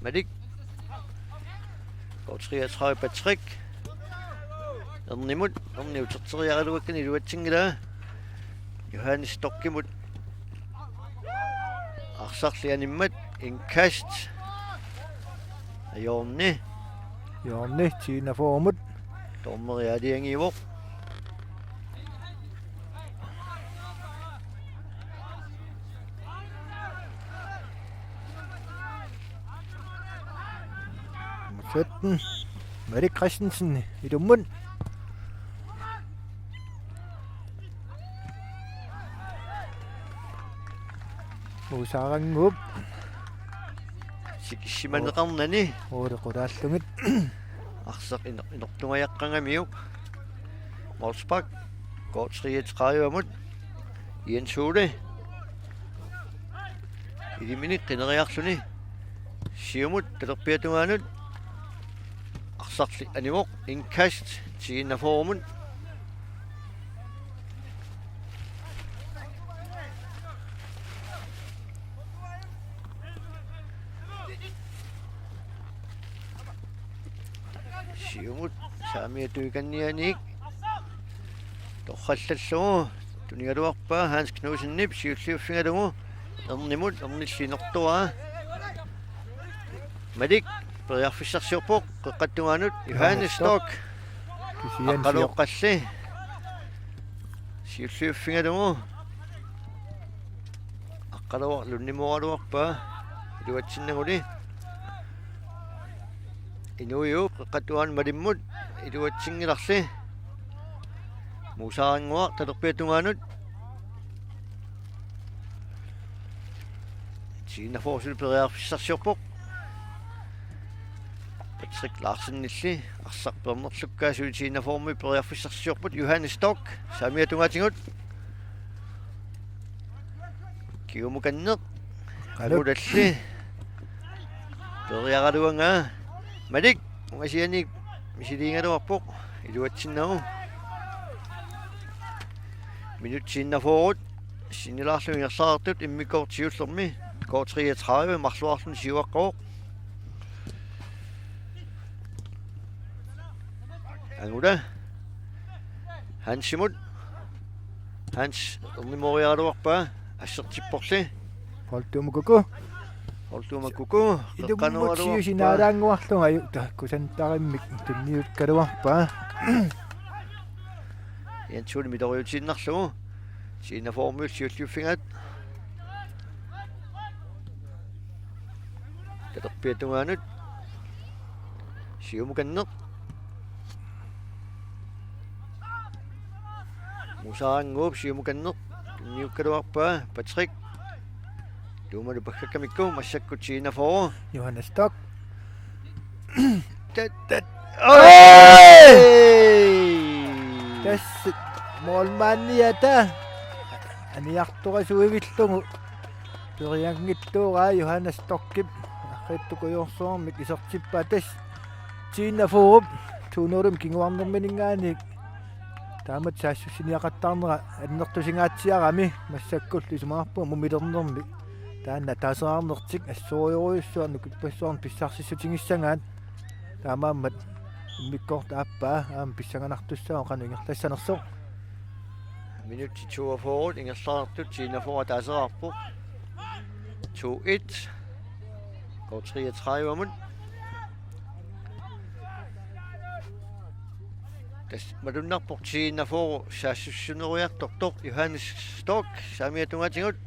Malik. K treogtredive Patrick. Ernimut, Erni uterteriaraluakkani iluatsinngilaa. Johannes Stokkimut. Arsarli animmat, indkast. Hjørne. Hjørne, T enogfyrremut. Dommeri aalajangiivoq. Nummer sytten, Malik Christensen, ilummut. Muusarannguup. Sikissimaneqarnani. Uuli qulaallugit. Arsaq ino-, inortungajaqqangamiuk. Målspark. K treogtredivemut. Jens Ole. Iliminik qineriarluni. Siumut talerpiata tungaanut. Arsarli anivoq, indkast, T enogfyrremut. Siumut, saamiata tungaaninngaanniit. Torrallallugu, tunigaluarpaa Hans Knudsenip siulliuffigalugu. Ernimut, Ernilli inortuaa. Malik, periarfissarsiorpoq, qeqqata tungaanut, Johannes Stock. Kisianni Aqqalooqqalli. Siulliuffigalugu. Aqqalooq Lundimooraluarpaa, iluatsinnaguli. Inuujuup, qeqqata tungaanut Malimmut, iluatsinngilarli. Muusarannguaq, talerpiata tungaanut. T enogfyrre suli periarfissarsiorpoq. Patrick Larsenilli arsaq peernerlukkaa suli T enogfyrremi periarfissarsiorput. Johannes Stock, saamiata tungaatigut. Kingumukanneq. Qanoq. Angulalli. Periaraluagaa. Malik, ungasianiit misiliigaluarpoq. Iluatsinnagu. Minutsit enogfyrre sinnilaarlugit ingerlaartut immikkoortoq siullermi K treogtredive marluarluni siuaqqavoq. Angula. Hansimut. Hans ernimooriaraluarpaa assertipporli. Poul Tuuma Kukku. Poul Tuuma Kukku. Ilummut qeqqanooraluarpaa. Siusinaalaannguarlunga aju-, ta-, kusantarimmik tunniukkaluarpaa. Jens Ole miloriutiinnarlugu. T enogfyrremiut siulliuffigaat. Talerpiata tungaanut. Siumukanneq. Muusarannguup siumukanneq. Tunniukkaluarpaa Patrick. Tuumalu paggakkamikku massakkut T enogfyrre. Johannes Stock. Tat, tat. Oj! Oj! Tassa målmandiata aniartorsuivillugu perianngittuuraa Johannes Stockip arriitsukujoorsuarmik isertippaa. Tassa T-41-p to nul-imik kinguarnerminngaanniit taamatut saassussiniaqattaarnera annertusingaatsiarami. Massakkullu isumaqarpunga mumilernermi taanna ataaseraarnertik assorujorujussuaq nukippassuarnik pissarsissutigissagaat. Taamaammat immikkoortoq aappaa aamma pissanganartussaavoq qanoq ingerlassanersoq. Minutsit toogfyrre ingerlaartut T-41 ataaseraarpoq. To et. K treogtredive-mut. Tassa malunnarpoq T-41 saassussinerujussuartoq Johannes Storch saamiata tungaatigut.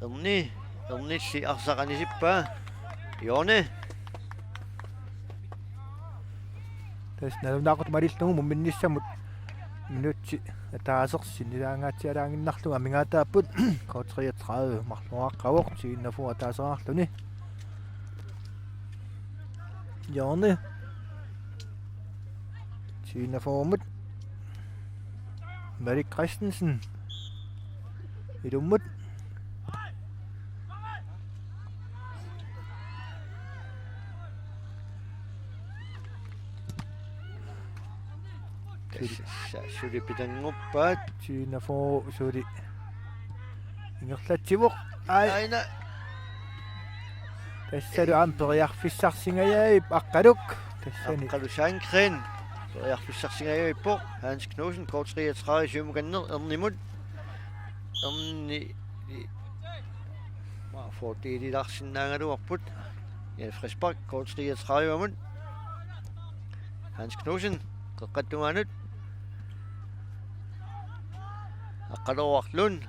Erni, Ernilli arsaq anisippaa. Hjørne. Tassa nalunaaqutaq malillugu muminnissamut minutsit ataaseq sinnilaangaatsialaaginnarlugu amigaataapput. K treogtredive marloriaqqavoq, T-41 ataaseraarluni. Hjørne. T-41-mut. Malik Christensen. Ilummut. Tassa suli pitannguppaat. T-41 suli ingerlatsivoq. Ai. Aina. Tassalu aamma periarfissarsingajavipput Aqqaluk. Tassani. Aqqaluk Sandgren. Periarfissarsingajavipput. Hans Knudsen, K treogtredive, siumukanneq Ernimut. Erni. Maa fordelilaarsinnaagaluarput. Jens Frisbak, K treogtredive-mut. Hans Knudsen, qeqqata tungaanut. Aqqaluk Lund.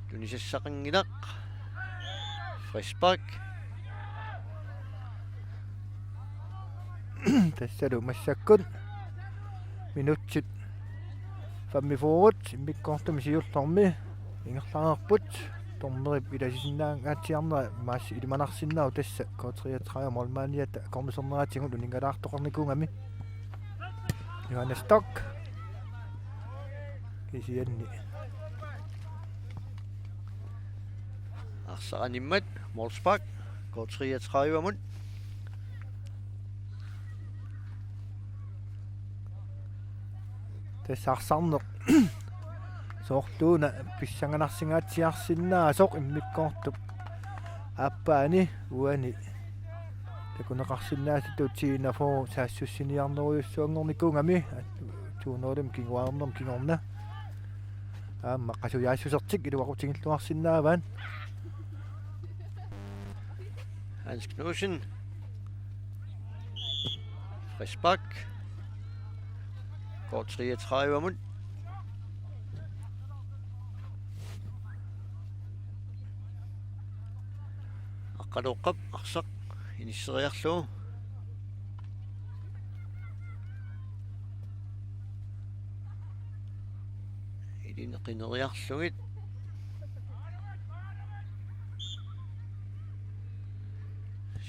Tunisassaqanngilaq. Frisbak. Tassalu massakkut minutsit femogfyrre immikkoortumi siullermi ingerlareerput. Dommerip ilasisinnaangaatsiarnera maassi ilimanarsinnaavoq tassa K treogtredive målmandiata akornuserneratigut uninngalaartoqarnikuugami. Johannes Stock. Kisianni arsaq animmat Molsbak K treogtredive-mut. Tassa arsarneq soorluuna pissanganarsinngaatsiarsinnaasoq immikkoortup aappaani uani takuneqarsinnaasutut T-41 saassussiniarnerujussuanngornikuugami. To nul-imik kinguarnermi kingorna aamma qasujaassusertik iluaqutigilluarsinnaavaat. Hans Knudsen. Frisbak. K treogtredive-mut. Aqqaluup arsaq inisseriarlugu. Ilineqineriarlugit.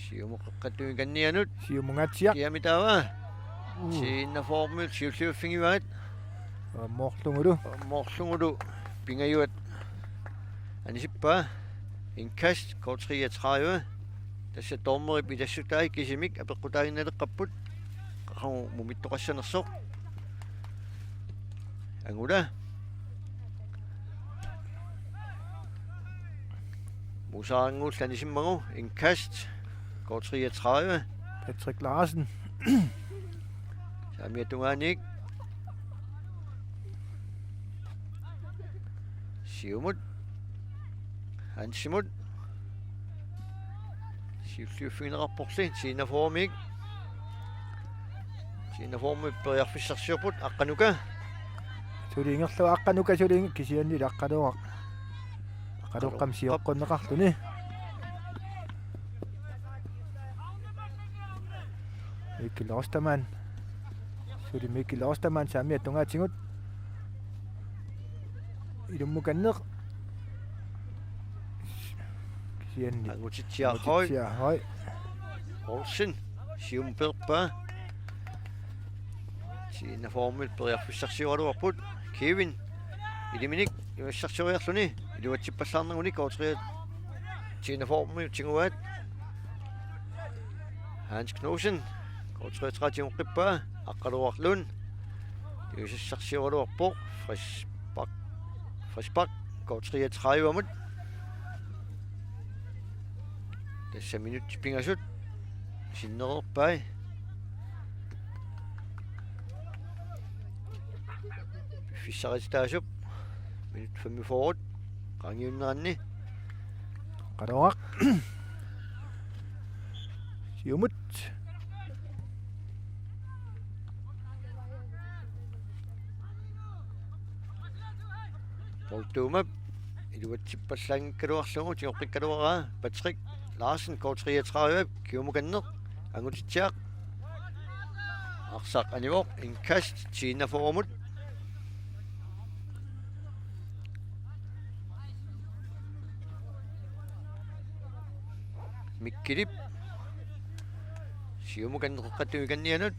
Siumup qeqqata tungaanut. Siumungaatsiaq. Kiamitaava. Uu. T-41-miut siulliuffigivaat. Aammoorlugulu. Aammoorlugulu. Pingajuat. Anisippaa. Indkast K treogtredive. Tassa dommerip ilassutai kisimik apeqqutaaginnaleqqapput. Qaqugu mumittoqassanersoq. Angula. Musaanguullani simmagu indkast. K treogtredive. Patrick Larsen. Saamiata tungaanut. Siumut. Hansimut. Siulliuffigineqarporli T-41-miit. T-41-miit periarfissarsiorput Aqqanuka. Suli ingerlavoq Aqqanuka suli ing-, kisianni Aqqaluup. Aqqaluup aamma sioqqunneqarluni. Mikkel Ostermann. Suli Mikkel Ostermann saamiata tungaatigut. Ilummukanneq. Kisianni. Angutitsiaq Høy. Angutitsiaq Høy. Olsen. Siumut peerpaa. T-enogfyrremut periarfissarsioraluarput. Kevin Iliminik iluatsissarsioriarluni, iluatsippallaarnermini K treogtredive T-enogfyrremut tiguaat. Hans Knudsen, K treogtredive tigoqqippaa, Aqqaluaq Lund iluatsissarsioraluarpoq. Frispark, frispark K treogtredivemut. Tassa minutsit pingasut sinnereerpai. Piffissarititaasup minut femogfyrre qaangiunneranni. Aqqaluaq. Siumut. Paul Thumap iluatsippallaanngikkaluarlugu tigoqqikkaluaraa. Patrick Larsen, K treogtredive, kiumukanneq, Angutitsiaq. Arsaq anivoq, indkast T-enogfyrremut. Mikkilip siumukanneq qeqqattuikannianut.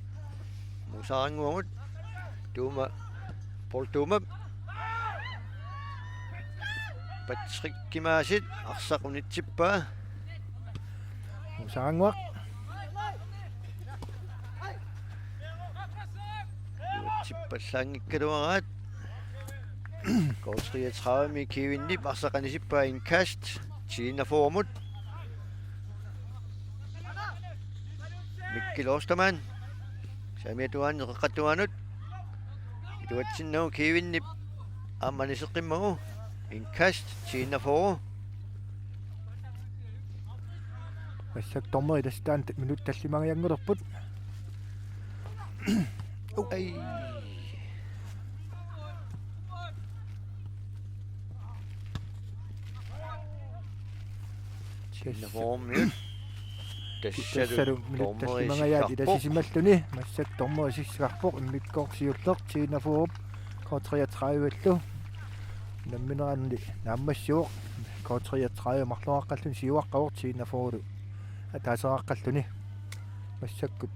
Musaarannguamut. Thuma, Paul Thumap. Patrick Kimaasit, arsaq unitsippaa. Musaarannguaq. Iluatsippallaanngikkaluaraat. K treogtredivemi Kevinip arsaq anisippaa, indkast T-enogfyrremut. Mikkel Ostermann. Saamiata tungaanut, qeqqata tungaanut. Iluatsinnagu Kevinip aamma aniseqqimmagu. Indkast T-enogfyrre. Massakkut dommeri tassa taanna minut tallimangajanngorput. Ai. T-enogfyrremiut. Tassalu, tassalu minut dommeri tallimangajaat isikkarpoq. Ilasisimalluni massakkut dommeri isikkarpoq, immikkoortoq siulleq T-enogfyrrep K treogtredivellu. Unamminerani naammassivoq, K treogtredive marloriaqqalluni siuaqqavoq T-enogfyrrelu ataaseriaqqalluni. Massakkut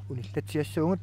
unillatsiassuugut.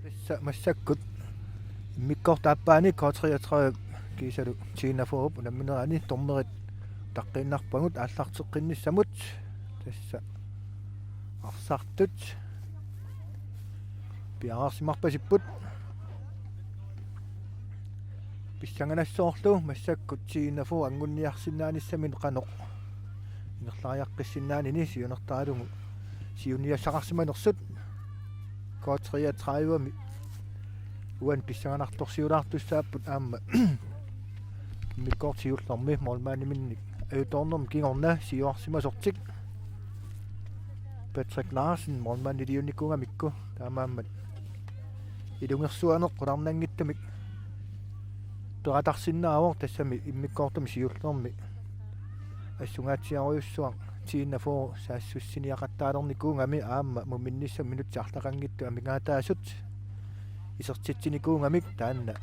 Tassa massakkut immikkoortup aappaani K treogtredive kiisalu T enogfyrre unamminerani dommerit utaqqiinnarpagut aallarteqqinnissamut. Tassa arsartut piareersimarpasipput. Pissanganassaarlu massakkut T enogfyrre angunniarsinnaanissaminut qanoq ingerlariaqqissinnaanini siunertaralugu siunniassaqarsimanersut. K treogtredive-mi uani pissanganartorsiulaartussaapput aamma immikkoortut siullermi målmandiminnik ajutoornermi kingorna siuarsimasortik Patrick Larsen målmandiliunikuugamikku taamaammat ilungersuaneq qularnanngitsumik peqatarsinnaavoq, tassami immikkoortumi siullermi assungaatsiarujussuaq T enogfyrre saassussiniaqattaalernikuugami aamma muminnissaq minutsit arlaqanngitsut amigaataasut isertitsinikuugamik taanna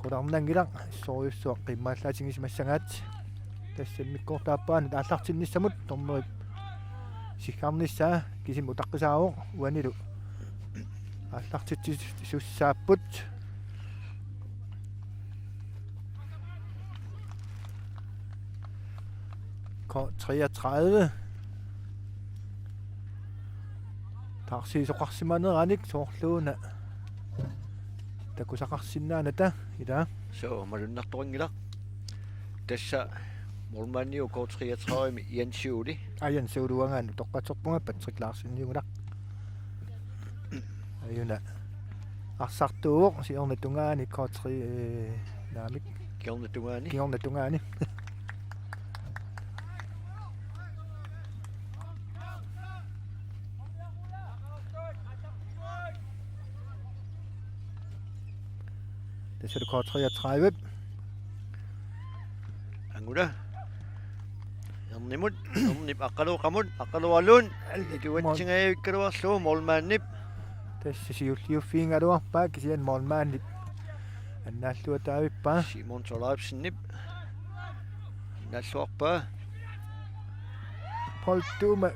qularnanngilaq assorujussuaq qiimmaallaatigisimagaat. Tassa immikkoortup aappaanut aallartinnissamut dommerip siggarnissaa kisimi utaqqisaavoq, uanilu aallartitsisussaapput. K treogtredive taarsiisoqarsimaneranik soorluuna takusaqarsinnaanata, ilaa. Suu, malunnartoqanngilaq. Tassa målmandiuvoq K treogtredive-mi Jens Juuli. Aa, Jens Juuli uangaanut utoqqatserpunga, Patrick Larseniunngilaq. Ajuna arsartuuvoq siorna tungaani K tre, eh, naamik. Kingorna tungaani. Kingorna tungaani. Tassalu K treogtredive. Angula. Ernimut, Ernip Aqqaluuqamut, Aqqaluup aluun. Iluatsingajavikkaluarlugu målmandip. Tassa siulliuffigigaluarpaa kisianni målmandip annaalluataavippaa. Simon Thorleifsenip. Annaalluarpaa. Paul Thuma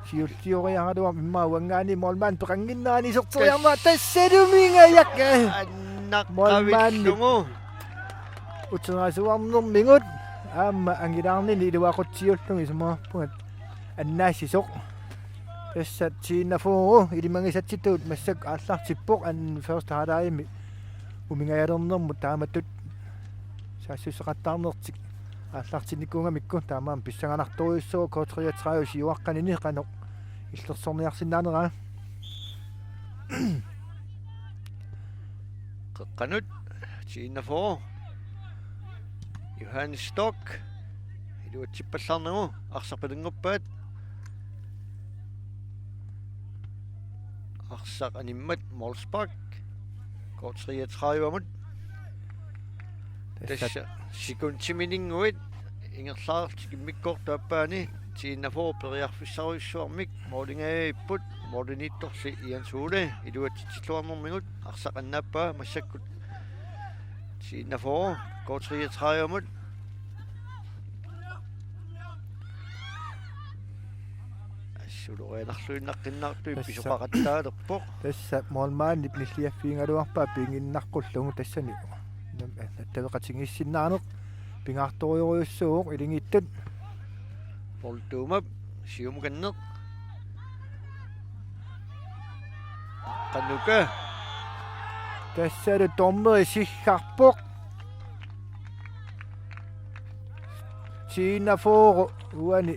siullioriaraluarpoq, immaqa uanngaanniit målmandip peqannginnerani iserteriarmat. Tassalumi ngajak. Målmandip. Annaqqavillugu. Uterasuarnermigut aamma angilaarnini iluaqutsiullugu isumaqarpunga annaassisoq. Tassa T enogfyrre ilimagisatsitut massakkut aallartippoq, an-, første halvlegimi umingajalernermut taamatut saassussaqattaarnertik aallartinnikuugamikku, taamaammat pissanganartorujussuuvoq K treogtredive siuaqqanini qanoq illersorniarsinnaaneraa. Qeqqanut T enogfyrre. Johannes Storch. Iluatsippallaarnagu, arsaq pilanngorpaat. Arsaq animmat målspark. K treogtredive-mut. Tassa. Tassa sekundimininnguit ingerlaarlutik immikkoortup aappaani T enogfyrre periarfissarujussuarmik målingajavipput, målimiittorli Jens Ole iluatsitsilluarnermigut. Arsaq annaappaa massakkut T enogfyrre K treogtredive-mut. Assulorianarluinnaqqinnaartut. Tassa. Pisoqaqattaalerpoq. Tassa målmandip nilliaffigigaluarpaa piinnginnaqqullugu tassani. Nam-, nattaveqatigiissinnaaneq pingaartorujorujussuuvoq ilungersuut. Paul Thumap siumukanneq. Qanuka. Tassalu dommeri siggarpoq. T enogfyrre uani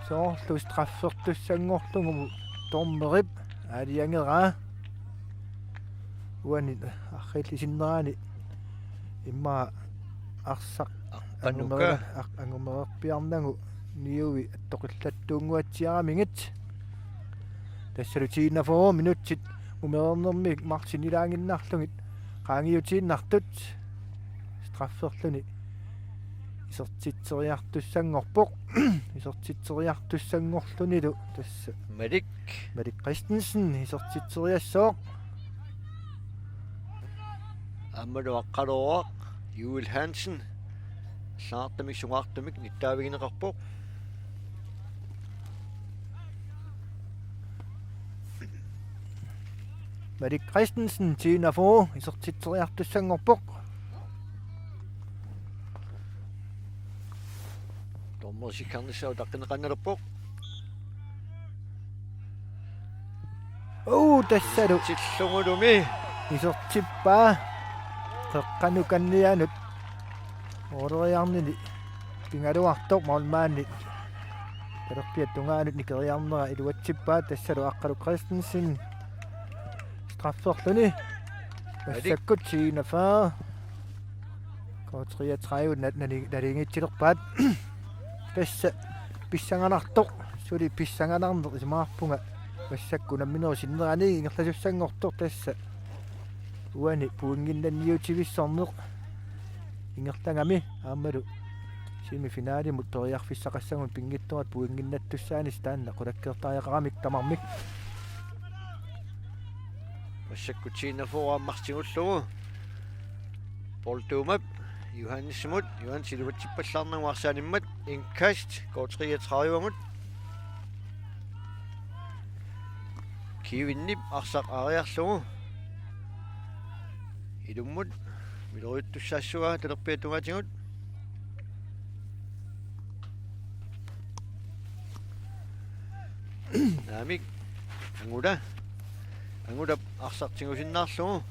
soorlu straffertussanngorlugu dommerip aalajangeraa. Uani arriillisinnerani immaqa arsaq Qanuka. Angumere-, aq-, angumererpiarnagu niui attoqillattuunnguatsiaramigit. Tassalu T enogfyrre minutsit mumereernermik marluk ilaannginnarlugit qaangiutiinnartut. Strafferluni isertitseriartussanngorpoq. Isertitseriartussanngorlunilu tassa Malik. Malik Christensen isertitseriassaaq. Aammalu Aqqaluup Juul Hansen. Allagartamik sungaartumik nittaavigineqarpoq. Erik Christensen, T enogfyrre, isertitseriartussanngorpoq. Dommersikkarnissaa utaqqineqannalerpoq. Uu, tassalu. Tillungulumi. Isertippaa. Qeqqanukannianut. Mooleriarnini pigaluartoq målmandi. Talerpiata tungaanut nikeriarnera iluatsippaa, tassalu Aqqalu Christensen. Strafferluni. Massakkut T enogfyrre. K treogtredive nat-, nali-, naligiitsilerpaat. Tassa pissanganartoq. Suli pissanganarneq isumaqarpunga. Massakkut unamminerup sinnerani ingerlasussanngortoq tassa. Uani pointinnanniutivissorneq ingerlagami aammalu semifinalimut periarfissaqassagunik pinngitsoorata pointinnattussaanissaq taanna qulakkeertariaqaramik tamarmik. Massakkut T enogfyrre ammartigullugu. Paul Thomap Johannesimut, Johannes iluatsippallaarnagu arsaanimmat, indkast K treogtredivemut. Kevinip arsaq aariarlugu. Ilummut miloriuttussaassuaa talerpiata tungaatigut. Naamik. Angula. Angulap arsaq tigusinnaarlugu.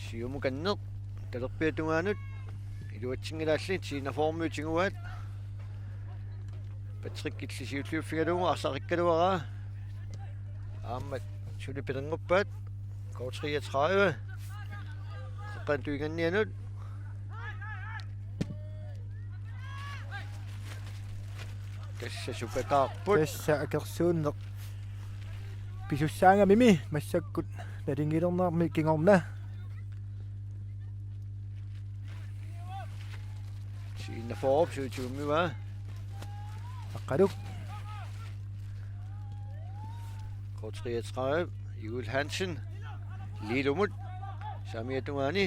Siumukanneq talerpiata tungaanut. Iluatsinngilaalli T enogfyrremiut tiguaat. Patrick illit siulliuffigalugu arsaq ikkaluaraa. Aamma suli pilernguppaat. K treogtredive. Qeqqata tungaanut. Tassa supakaarput. Tassa akersuunneq pisussaagami massakkut nalingilernermi kingorna. T enogfyrre suutuummiva. Aqqalu. K treogtredive, Juul Hansen. Lilumut. Saamiata tungaani.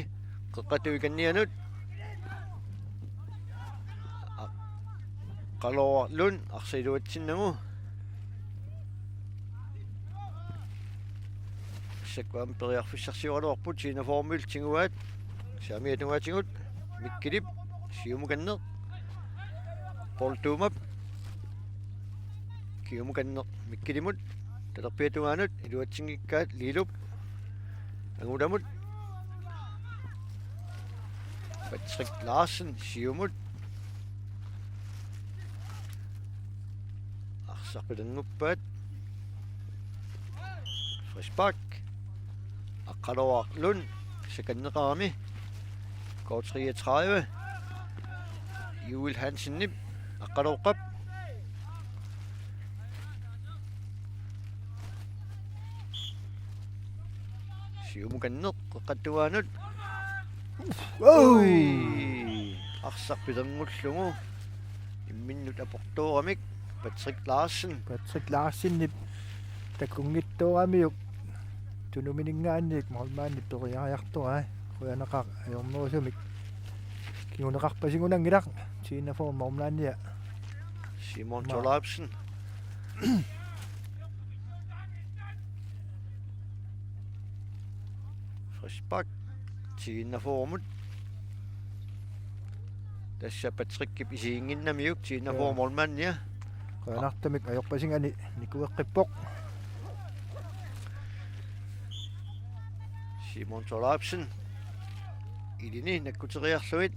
Qeqqata tungaanut. Aqqaluaq Lund arsaq iluatsinnagu. Sakkuam periarfissarsioraluarput T enogfyrremiut tiguaat. Saamiata tungaatigut Mikkelip siumukanneq. Paul Thomap. Siumukanneq Mikkelimut. Talerpiata tungaanut iluatsinngikkaat Lilup. Angulamut. Patrick Larsen siumut. Arsaq pilernguppaat. Frispark. Aqqaluaq Lund. Sakanneqarami. K treogtredive. Juul Hansenip. Aqqaluoqqap. Siumukanneq qeqqata tungaanut. Wow! Ui! Arsaq pilerngullugu. Imminnut aportooramik Patrick Larsen. Patrick Larsenip takunngitsooramiuk tunumininngaanniit målmandip periariartoraa. Qujanaqaaq ajornerusumik. Kinguneqarpasingunanngilaq T enogfyrre målmandia. Simon Ma- Thorleifsen. Frispark T enogfyrremut. Tassa Patrickip isiginnginnamiuk T enogfyrre Ja. målmandia. Qujanartumik ajorpasinngani nikueqqippoq. Simon Thorleifsen. Ilini nakkuteriarlugit.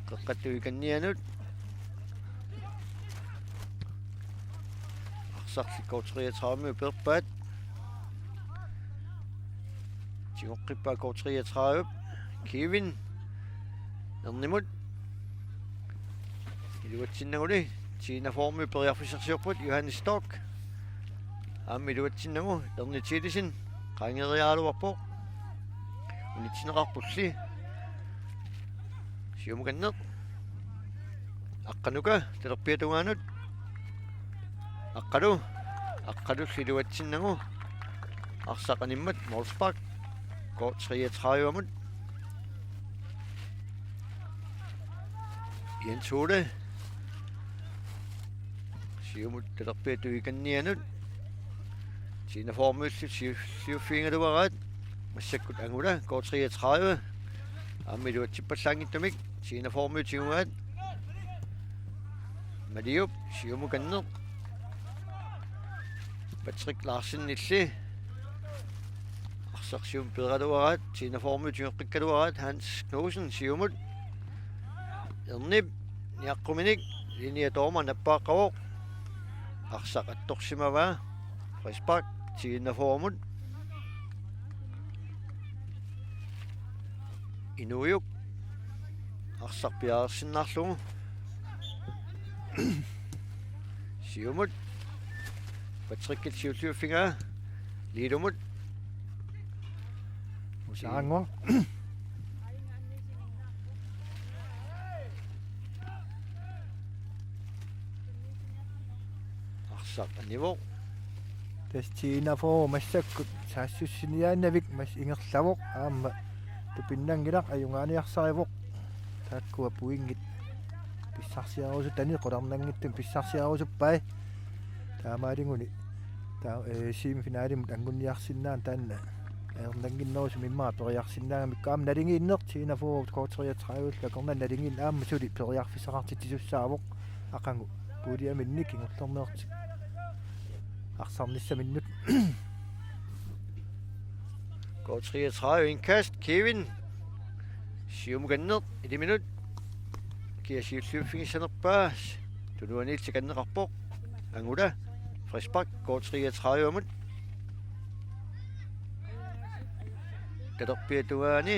Qeqqata tungaanut. Arsarli K treogtredive peerpaat. Tigoqqippaa K treogtredive. Kevin. Ernimut. Iluatsinnaguli. T enogfyrremiut periarfissarsiorput Johannes Storch. Aamma iluatsinnagu Erni Thielesen. Qaangeeriaraluarpoq. Unitsinneqarpulli. Siumukanneq. Aqqanuka, talerpiata tungaanut. Aqqalu, Aqqalulli iluatsinnagu. Arsaq animmat, målspark. K treogtredivemut. Jens Ole. Siumut talerpiata tungaanut. T-enogfyrremiullu siulliuffigigaluaraat. Massakkut Angula, K treogtredive. Aamma iluatsippallaanngitsumik. T-enogfyrremiut tigugaat. Maliup, siumukanneq. Patrick Larsenilli. Arsaq siumut peeraluaraat, T-enogfyrremiut tigoqqikkaluaraat, Hans Knudsen siumut. Ernip, niaqquminik, linjedommeri nappaaqqavoq. Arsaq attorsimavaa, frispark, T-enogfyrremut. Inuujuk. Arsaq piareersinnaarlugu. Siumut. Patrickip siulliuffigaa. Lilumut. Usaanngua. Arsaq anivoq. Tassa T-enogfyrre massakkut saassussiniaannavik, mas ingerlavoq aamma tupinnanngilaq, ajugaaniarsarivoq. Taakkua pointit pissarsiarusutani qularnanngitsumik pissarsiarusuppai. Taamaalilluni taa-, ee, semifinalimut anguniarsinnaaneq taanna ajornannginnerusumik immaqa periarsinnaagamikku aamma naligiinneq T-enogfyrre K treogtredive akornanni naligiinneq aamma suli periarfissaqartitsisussaavoq aqagu puljeminnit kingullermeersup arsarnissaminnut. K treogtredive indkast, Kevin. Siumukanneq, iliminut. Kia siulliuffigissanerpaa, tunuaniilli tikanneqarpoq. Angula, frispark, K treogtredivemut. Talerpiata tungaani.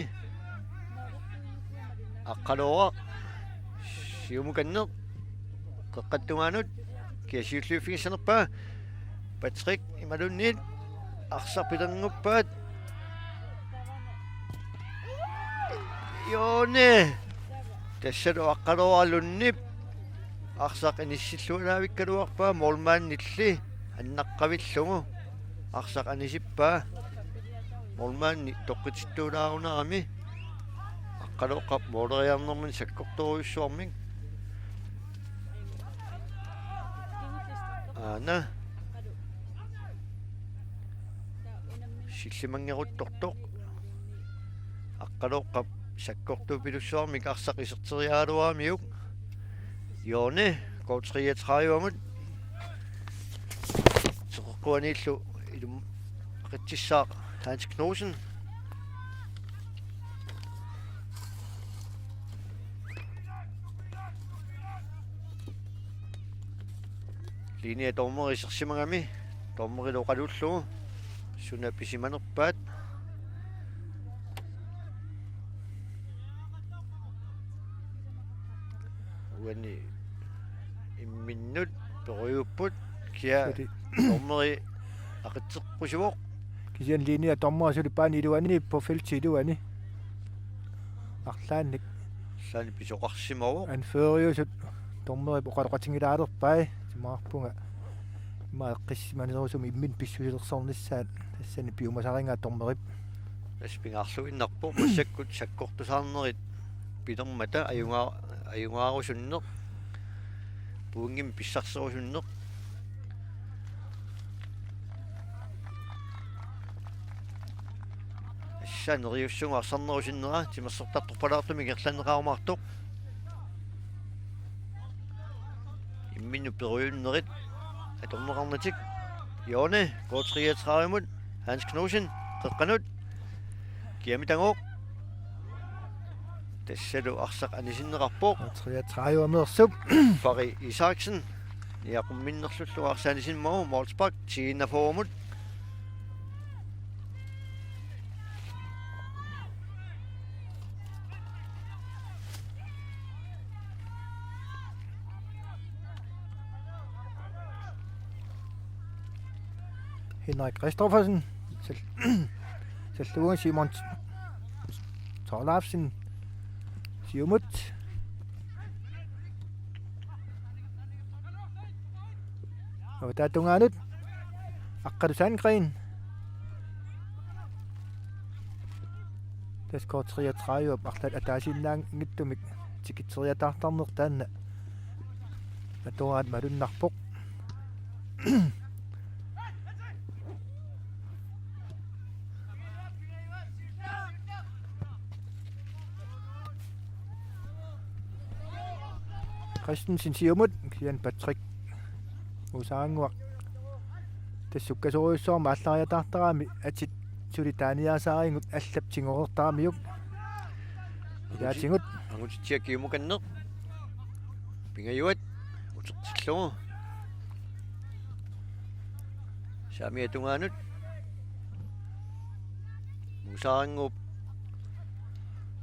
Aqqaluoraq. Siumukanneq. Qeqqata tungaanut. Kia siulliuffigissanerpaa. Patrick imaluunniit. Arsaq pilernguppaat. Joone. Tassalu Aqqaluoraq Lundip. Arsaq inissillualaavikkaluarpaa målmandilli annaqqavillugu. Arsaq anisippaa. Målmandi toqqitittuulaarunarami. Aqqaluoqap måleriarnermini sakkortoorujussuarmik. Aana. Sillimanngeruttortoq. Aqqaluoqap sakkortuupilussuarmik arsaq iserteriaraluaramiuk. Joone, K treogtredivemut. Seqeqquaniillu ilummaqitsissaaq Hans Knudsen. Linjedommeri isersimagami, dommerilu oqaluullugu suna pisimanerpaat. Uani imminnut perujuupput, kia suli dommeri aqitseqqusivoq. Kisianni linjedommeri suli paani iluani, på feltip iluani. Arlaannik. Arlaannik pisoqarsimavoq. Anføreriusut dommerip oqaloqatigilaalerpai. Isumaqarpunga immaqa eqqissisimanerusumik imminut pissusilersornissaat tassani piumasarigaa dommerip. Tassa pingaarluinnarpoq massakkut sakkortusaarnerit pilermata ajungaa-, ajugaarusunneq. Pointimik pissarserusunneq. Tassa neriussugu arsarnerup sinnera timersortartorpalaartumik ingerlanneqarumaartoq. Imminnut perujunnerit atorneqarnatik. Joone, K treogtredivemut, Hans Knudsen, qeqqanut. Kiamik tangooq. Tassalu arsaq anisinneqarpoq. K treogtredivemeersup. Fari Isaksen. Niaqumminnerlullu arsaq anisimmagu, målspark, T enogfyrremut. Henrik Christoffersen. Sal-, sallugu Simon Thorleifsen. Siumut. Avataata tungaanut. Aqqalu Sandgreen. Tassa K treogtredivep arlaat ataasiinnaanngitsumik tikitseriataartarneq taanna atoraat malunnarpoq. Christensen siumut, kisianni Patrick Muusarannguaq tassa sukkasoorujussuarmik aallariataartarami atit suli taaniaasaaringut allap tigoreertaramiuk. Ilaatigut. Angutitsiaq kiumukanneq. Pingajuat utertillugu. Saamiata tungaanut. Muusarannguup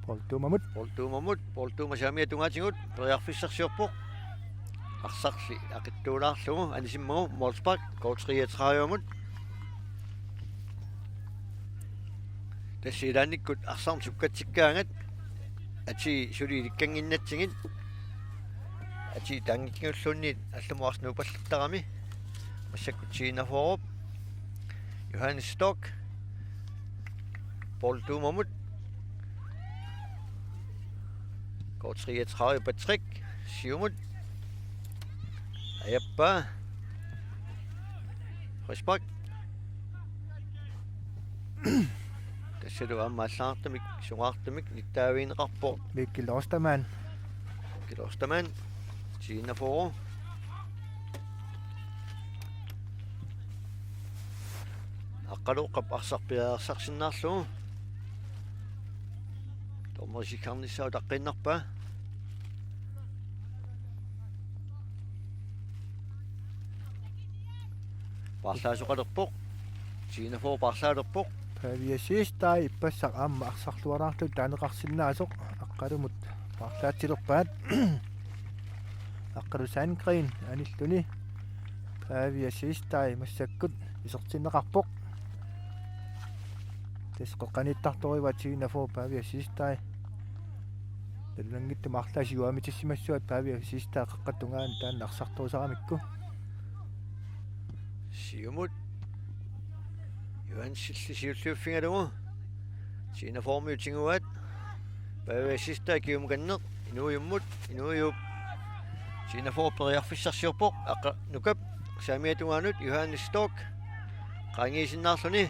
Poul Thumamut. Poul Thumamut. Poul Thuma saamiata tungaatigut periarfissarsiorpoq. Arsarli aqittuulaarlugu anisimmagu målspark K treogtredivemut. Tassa ilaannikkut arsarneq sukkatsikkaangat atii suli ilikkannginnatsigit. Atii taanngikkiulluunniit allamut arsaq nuupallattarami. Massakkut T-enogfyrre. Johannes Stork. Poul Thumamut. K treogtredive Patrick. Siumut. Ajappaa. Frispark. Tassalu aamma aallaartumik, sungaartumik nittaavigineqarpoq. Mikkel Ostermann. Mikkel Ostermann. T-enogfyrre. Aqqalooqqap arsaq piareersarsinnaarlugu. Dommerit isikkarnissaa utaqqiinnarpaa. Paarlaasoqalerpoq. T-enogfyrre paarlaalerpoq. Pavia Siegstad ippassaq aamma arsarluaraarlugu taaneqarsinnaasoq Aqqalumut paarlaatsilerpaat. Aqqalu Sandgreen anilluni. Pavia Siegstad massakkut isertinneqarpoq. Tassa qeqqaniittartorivaa T-enogfyrre Pavia Siegstad. Nalunanngitsumik arlaat siuaamitissimassuat Pavia Siegstad qeqqata tungaanut taanna arsartuusaramikku. Siumut. Johansilli siulliuffigalugu. T-enogfyrremiut tiguaat. Pavia Siegstad kiumukanneq. Inuujummut. Inuujuup. T-enogfyrre periarfissarsiorpoq. Aqqa Nukap. Saamiata tungaanut. Johannes Stork. Qaangiisinnaarluni.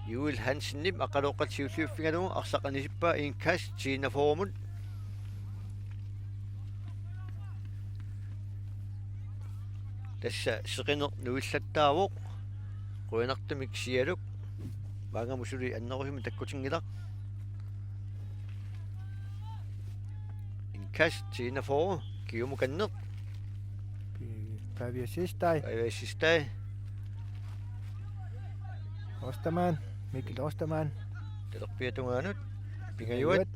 Juul Hansenip aqqalooqqallu siulliuffigalugu arsaq anisippaa indkast T-enogfyrremut. Tassa seqineq nuillattaavoq. Qujanartumik Sialuk. Maannamut suli annerusumik takkutinngilaq. Indkast T-enogfyrre, kiumukanneq. Pavia Siegstad. Pavia Siegstad. Ostermann, Mikkel Ostermann. Talerpiata tungaanut. Pingajuat.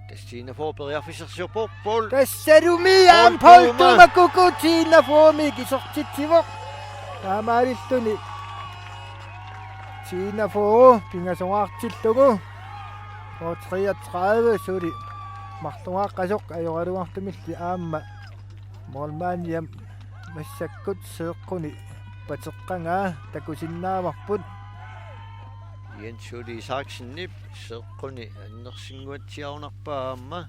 Tassa T-enogfyrre periarfissarsiorpoq Poul. Tassalumi aamma Poul Thuma. Poul Thuma kuku T-enogfyrremik isertitsivoq. Taamaalilluni T-enogfyrre pingasungaartillugu. K treogtredive suli marlunngaaqqasoq ajoraluartumilli aamma målmandiam massakkut seeqquni pateqqagaa takusinnaavarput. Jens Ole Isaksenip seeqquni annersinnguatsiarunarpaa aamma.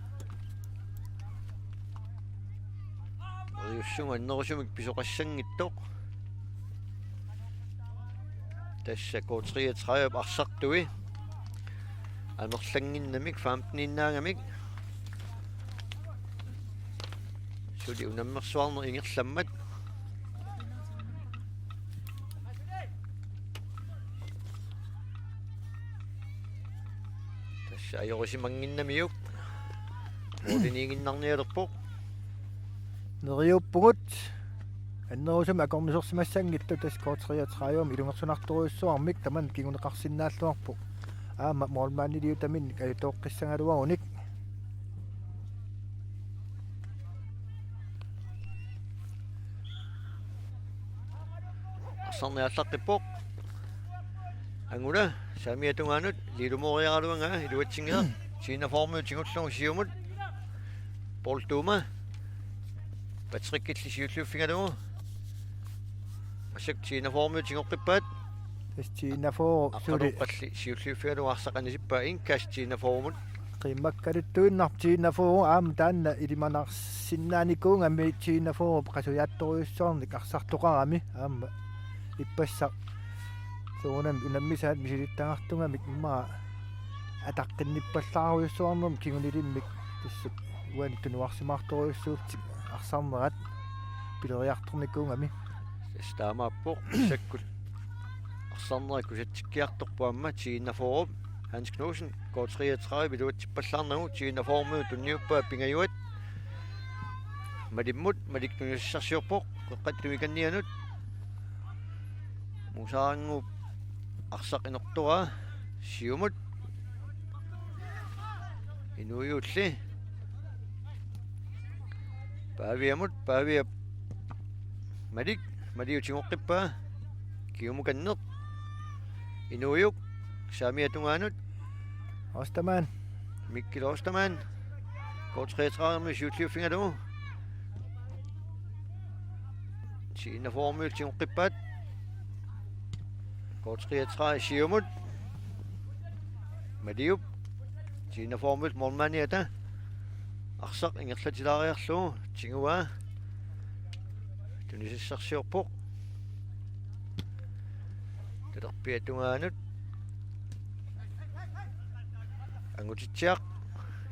Neriussuup annerusumik pisoqassanngitsoq. Tassa K treogtredive arsartui. Amerlannginnamik femteniinnaagamik. Suli unammersuarneq ingerlammat. Tassa ajorusimannginnamiuk. Måliniiginnarnialerpoq. Neriuppugut. Annerusumik akornusersimassanngitsoq tassa K treogtredivemi ilungersunartorujussuarmik tamanna kinguneqarsinnaalluarpoq. Aamma målmandiliutaminnik ajutooqqissagaluarunik. Arsarneq aallaqqippoq. Angula saamiata tungaanut liilumooriaraluaraa iluatsinngilaq. T-enogfyrremiut tigullugu siumut. Poul Thuma. Patrickilli siulliuffigalugu. Massakkut T-enogfyrremiut tigoqqippaat. Tassa T-enogfyrre suli. Aqqalooqqalli siulliuffigalugu arsaq anisippaa indkast T-enogfyrremut. Qiimmakkaluttuinnarpoq T-enogfyrre aamma taanna ilimanarsinnaanikuugami T-enogfyrre qasujaattorujussuarnik arsartoqarami aamma ippassaq soorunami unammisaat misilittagartugamik immaqa ataqqinnippallaaruissuarnermi kingulilimmik tassa uani tunuarsimaartorujussuullutik arsarnerat pileriartornikuugami. Tassa taamaappoq, massakkut arsarnerat kusatsikkiartorpoq aamma. T enogfyrre, Hans Knudsen, K treogtredive iluatsippallaarnagu, T enogfyrre tunniuppaa Pingajuat. Malimmut, Malik tunisassarsiorpoq, qeqqata tungaanut. Muusarannguup arsaq inortoraa, siumut. Inuujuulli. Paaviamut, Paaviap Malik, Maliup tigoqqippaa, kingumukanneq. Inuujuk, saamiata tungaanut. Ostermann. Mikkel Ostermann. K treogtredive siulliuffigalugu. T enogfyrre tigoqqippaat. K treogtredive siumut. Maliup. T enogfyrre målmandiata. Arsaq ingerlatilaariarlugu. Tiguaa. Tunisassarsiorpoq. Talerpiata tungaanut. Angutitsiaq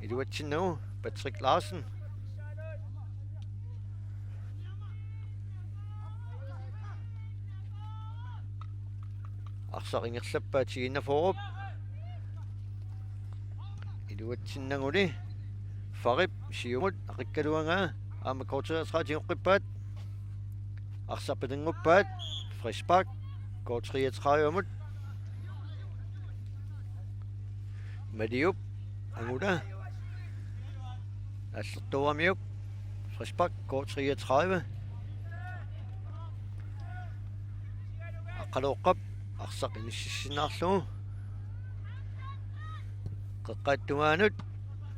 iluatsinnagu, Patrick Larsen. Arsaq ingerlappaa T enogfyrre. Iluatsinnaguli. Farip siumut, aqikkaluagaa, aamma K treogtredive tigoqqippaat. Arsaq pitinnguppaat, frispark, K treogtredivemut. Maliup, anguna. Aallertuumiuk, frispark, K treogtredive. Aqqalooqqap, arsaq inississinnaarlugu. Qeqqata tungaanut,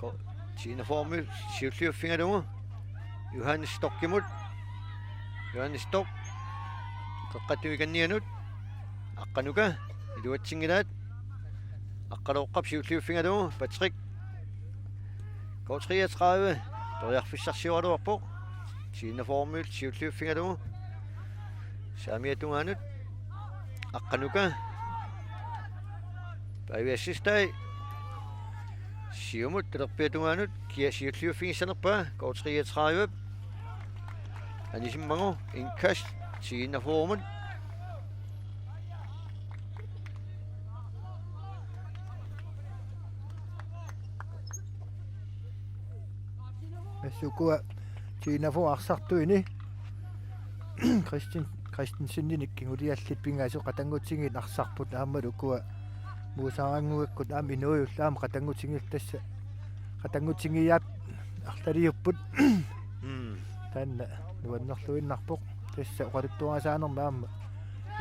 ko-, T enogfyrre siulliuffigalugu. Johannes Storkimut. Johannes Stork. Qeqqata tungaanut. Aqqanuka. Iluatsinngilaat. Aqqalooqqap siulliuffigalugu. Patrick. K treogtredive. Periarfissarsioraluarpoq. T enogfyrre siulliuffigalugu. Saamiata tungaanut. Aqqanuka. Paavi Sistai. Siumut talerpiata tungaanut. Kia siulliuffigissanerpaa. K treogtredive. Anisimmagu. Indkast. T enogfyrre. Massakkut T enogfyrre arsartuini. Christian, Christensenimit kinguliallit pingasut qatanngutigiit arsarput, aammalu ukua Muusarannguakkut aamma Inuujullu aamma qatanngutigiit tassa. Qatanngutigiiaat arlaliupput. Mm. Taanna nuannerluinnarpoq. Tassa oqaluttuarisaanermi aamma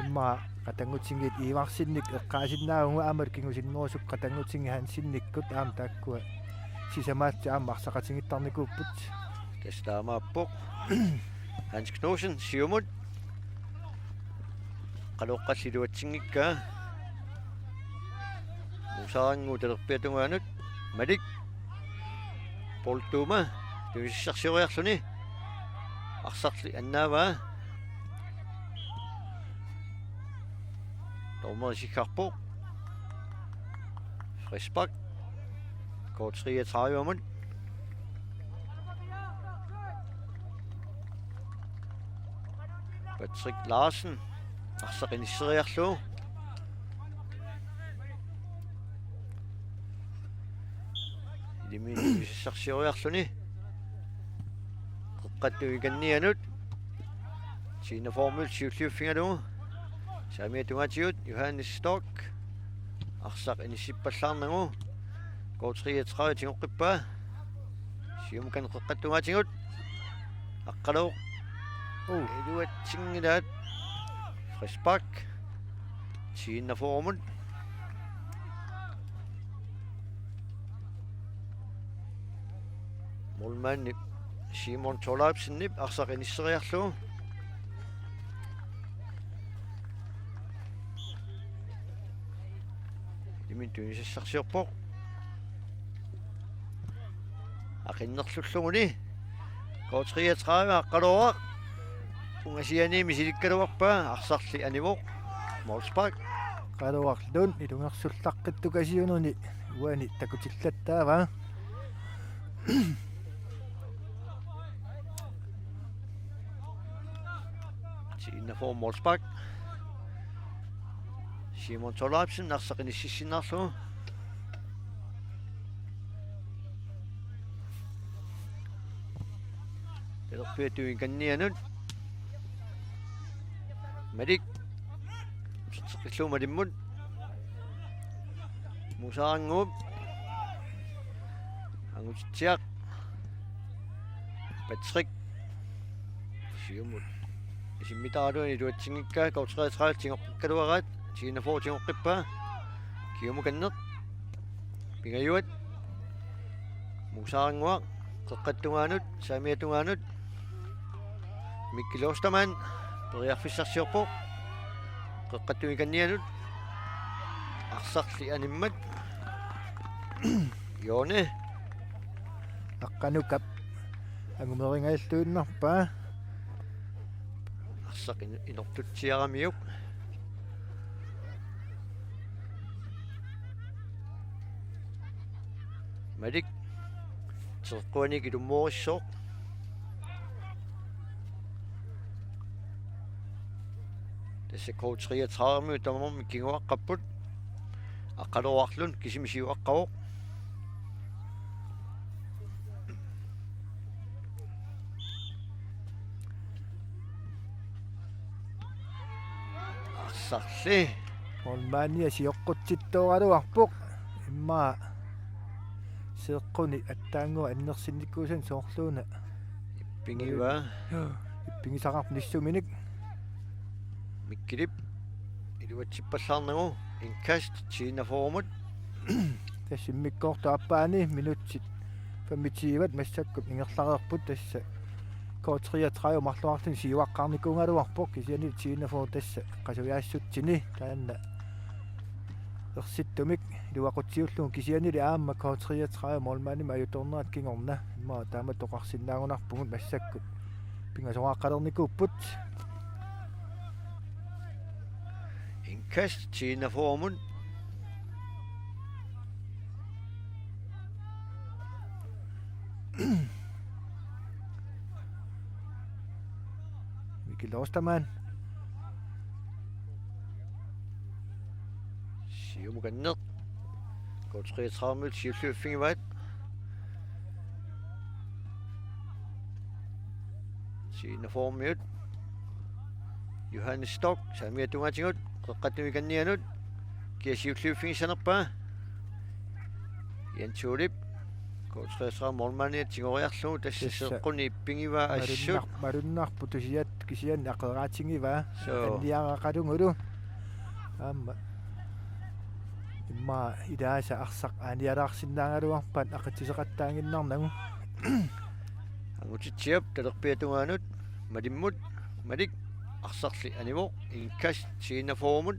immaqa qatanngutigiit Ivarsenimik eqqaasinnaavunga, aamma kingusinnerusukkut qatanngutigiit Hansenikkut aamma taakkua sisamaatit aamma arsaqatigiittarnikuupput. Tassa taamaappoq. Hans Knudsen siumut. Aqqalooqqalli iluatsinngikkaa. Muusarannguup talerpiata tungaanut. Malik. Paul Thuma. Tunisassarsioriarluni. Arsarli annaavaa. Dommeri isikkarpoq. Frispark. K treogtredivemut. Patrick Larsen. Arsaq inisseriarlugu. Ilimi tunisassarsioriarluni. Qeqqata tungaanut. T enogfyrre siulliuffigalugu. Saamiata tungaatigut Johannes Stork. Arsaq inissippallaarnagu. K treogtredive tigoqqippaa. Siumut qeqqata tungaatigut. Aqqalooq. Oh. Iluatsinngilaat. Frispark. T enogfyrre. Målmandip Simon Thorleifsenip arsaq inisseriarlugu. Ilimi tunisassarsiorpoq. Aqinnerlulluguni. K treogtredive Aqqaluaq. Ungasianiit misilikkaluarpaa, arsarli anivoq. Målspark. Aqqaluaq Lund ilungersullaqqittukasiununi. Uani takutillattaavaa. T-41 målspark. Simon Thorleifsen arsaq inississinnarlugu. Talerpiata tungaaniannut. Malik. Qilluumalimmut. Musaarannguup. Angutitsiaq. Patrick. Siumut. Isimmitaarlugu iluatsinngikkaa, K treogtredive tigoqqikkaluaraat, T-41 tigoqqippaa. Kiumukanneq. Pingajuat. Musaarannguaq. Qeqqata tungaanut, saamiata tungaanut. Mikkel Ostermann. Periarfissarsiorpoq. Qeqqata tungaaniannut. Arsarli animmat. Joone. Aqqanukap. Angumeringajalluinnarpaa. Arsaq in-, inortutsiaramiuk. Malik. Teqquanik ilummoorissoq. Tassa K treogtredive tamarmik kinguaqqapput. Aqqaluarluni kisimi siuaqqavoq. Arsarli. Målmania sioqqutsittoraluarpoq. Immaqa seeqquni attaannguaq annersinnikuusanni soorluuna. Ippigivaa. Ippigisaqarpoq nissuminik. Mikkelip iluatsippallaarnagu. Indkast T-41-mut. Tassa immikkoortup aappaani minutsit femogtyve massakkut ingerlareerput, tassa K treogtredive marluarluni siuaqqaarnikuugaluarpoq, kisianni T-41 tassa qasujaassutsini taanna ersittumik iluaqutsiullugu, kisiannili aamma K treogtredive målmandimik ajutoornerat kingorna, immaqa taamatut oqarsinnaagunarpugut massakkut pingasoraaqqalernikuupput. Indkast T-41-mut. Mikkel Ostermann. Siumukanneq. K treogtredive-mut siulliuffigivaat. T-41-miut. Johannes Stork, saamiata tungaatigut, qeqqata tungaaniannut. Kia siulliuffigissanerpaa. Jens Olip. K treogtredive målmandia tigoriarlugu, tassa. Tassa seeqquni ippigivaa assut. Malunnar-, malunnarpoq tusiat kisianni aqeraatigivaa. Soo. Anniaraqalugulu. Aamma. Immaqa ilaasa arsaq aanialaarsinnaagaluarpaat aqitsiseqattaaginnarnagu. Angutitsiap talerpiata tungaanut, Malimmut, Malik, arsarli anivoq, indkast T-41-mut.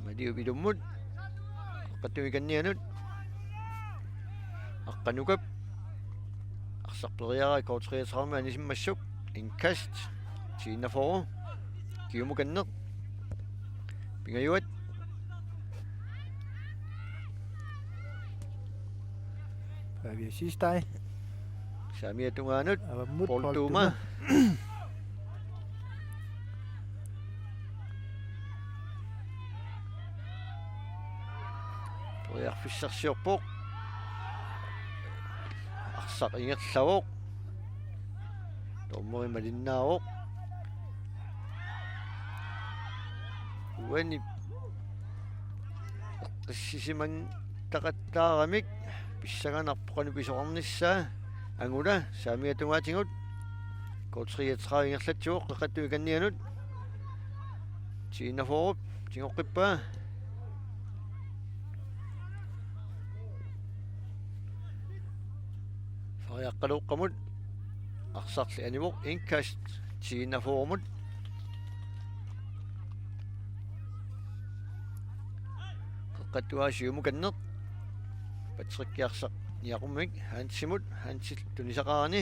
Maliup ilummut, qeqqata tungaaniannut, Aqqanukap, arsaq periaraa K treogtredive anisimmassuk, indkast, T-41, kiumukanneq, pingajuat, Pavia Sistai. Saamiata tungaanut. Avammut Paul Paul Thoma. Thoma. Periarfissarsiorpoq. Arsaq ingerlavoq. Dommeri malinnaavoq. Uani eqqissisimanngitsoqattaaramik pissanganarpoq qanoq pisoqarnissaa. Angula saamiata tungaatigut. K treogtredive ingerlatsivoq qeqqata tungaaniannut. T-41-p tigoqqippaa. Fariaqqaluuqqamut arsarli anivoq, indkast T-41-mut. Qeqqata tungaa siumukanneq. Patrick arsaq niaqummik Hansimut, Hansi tunisaqarani.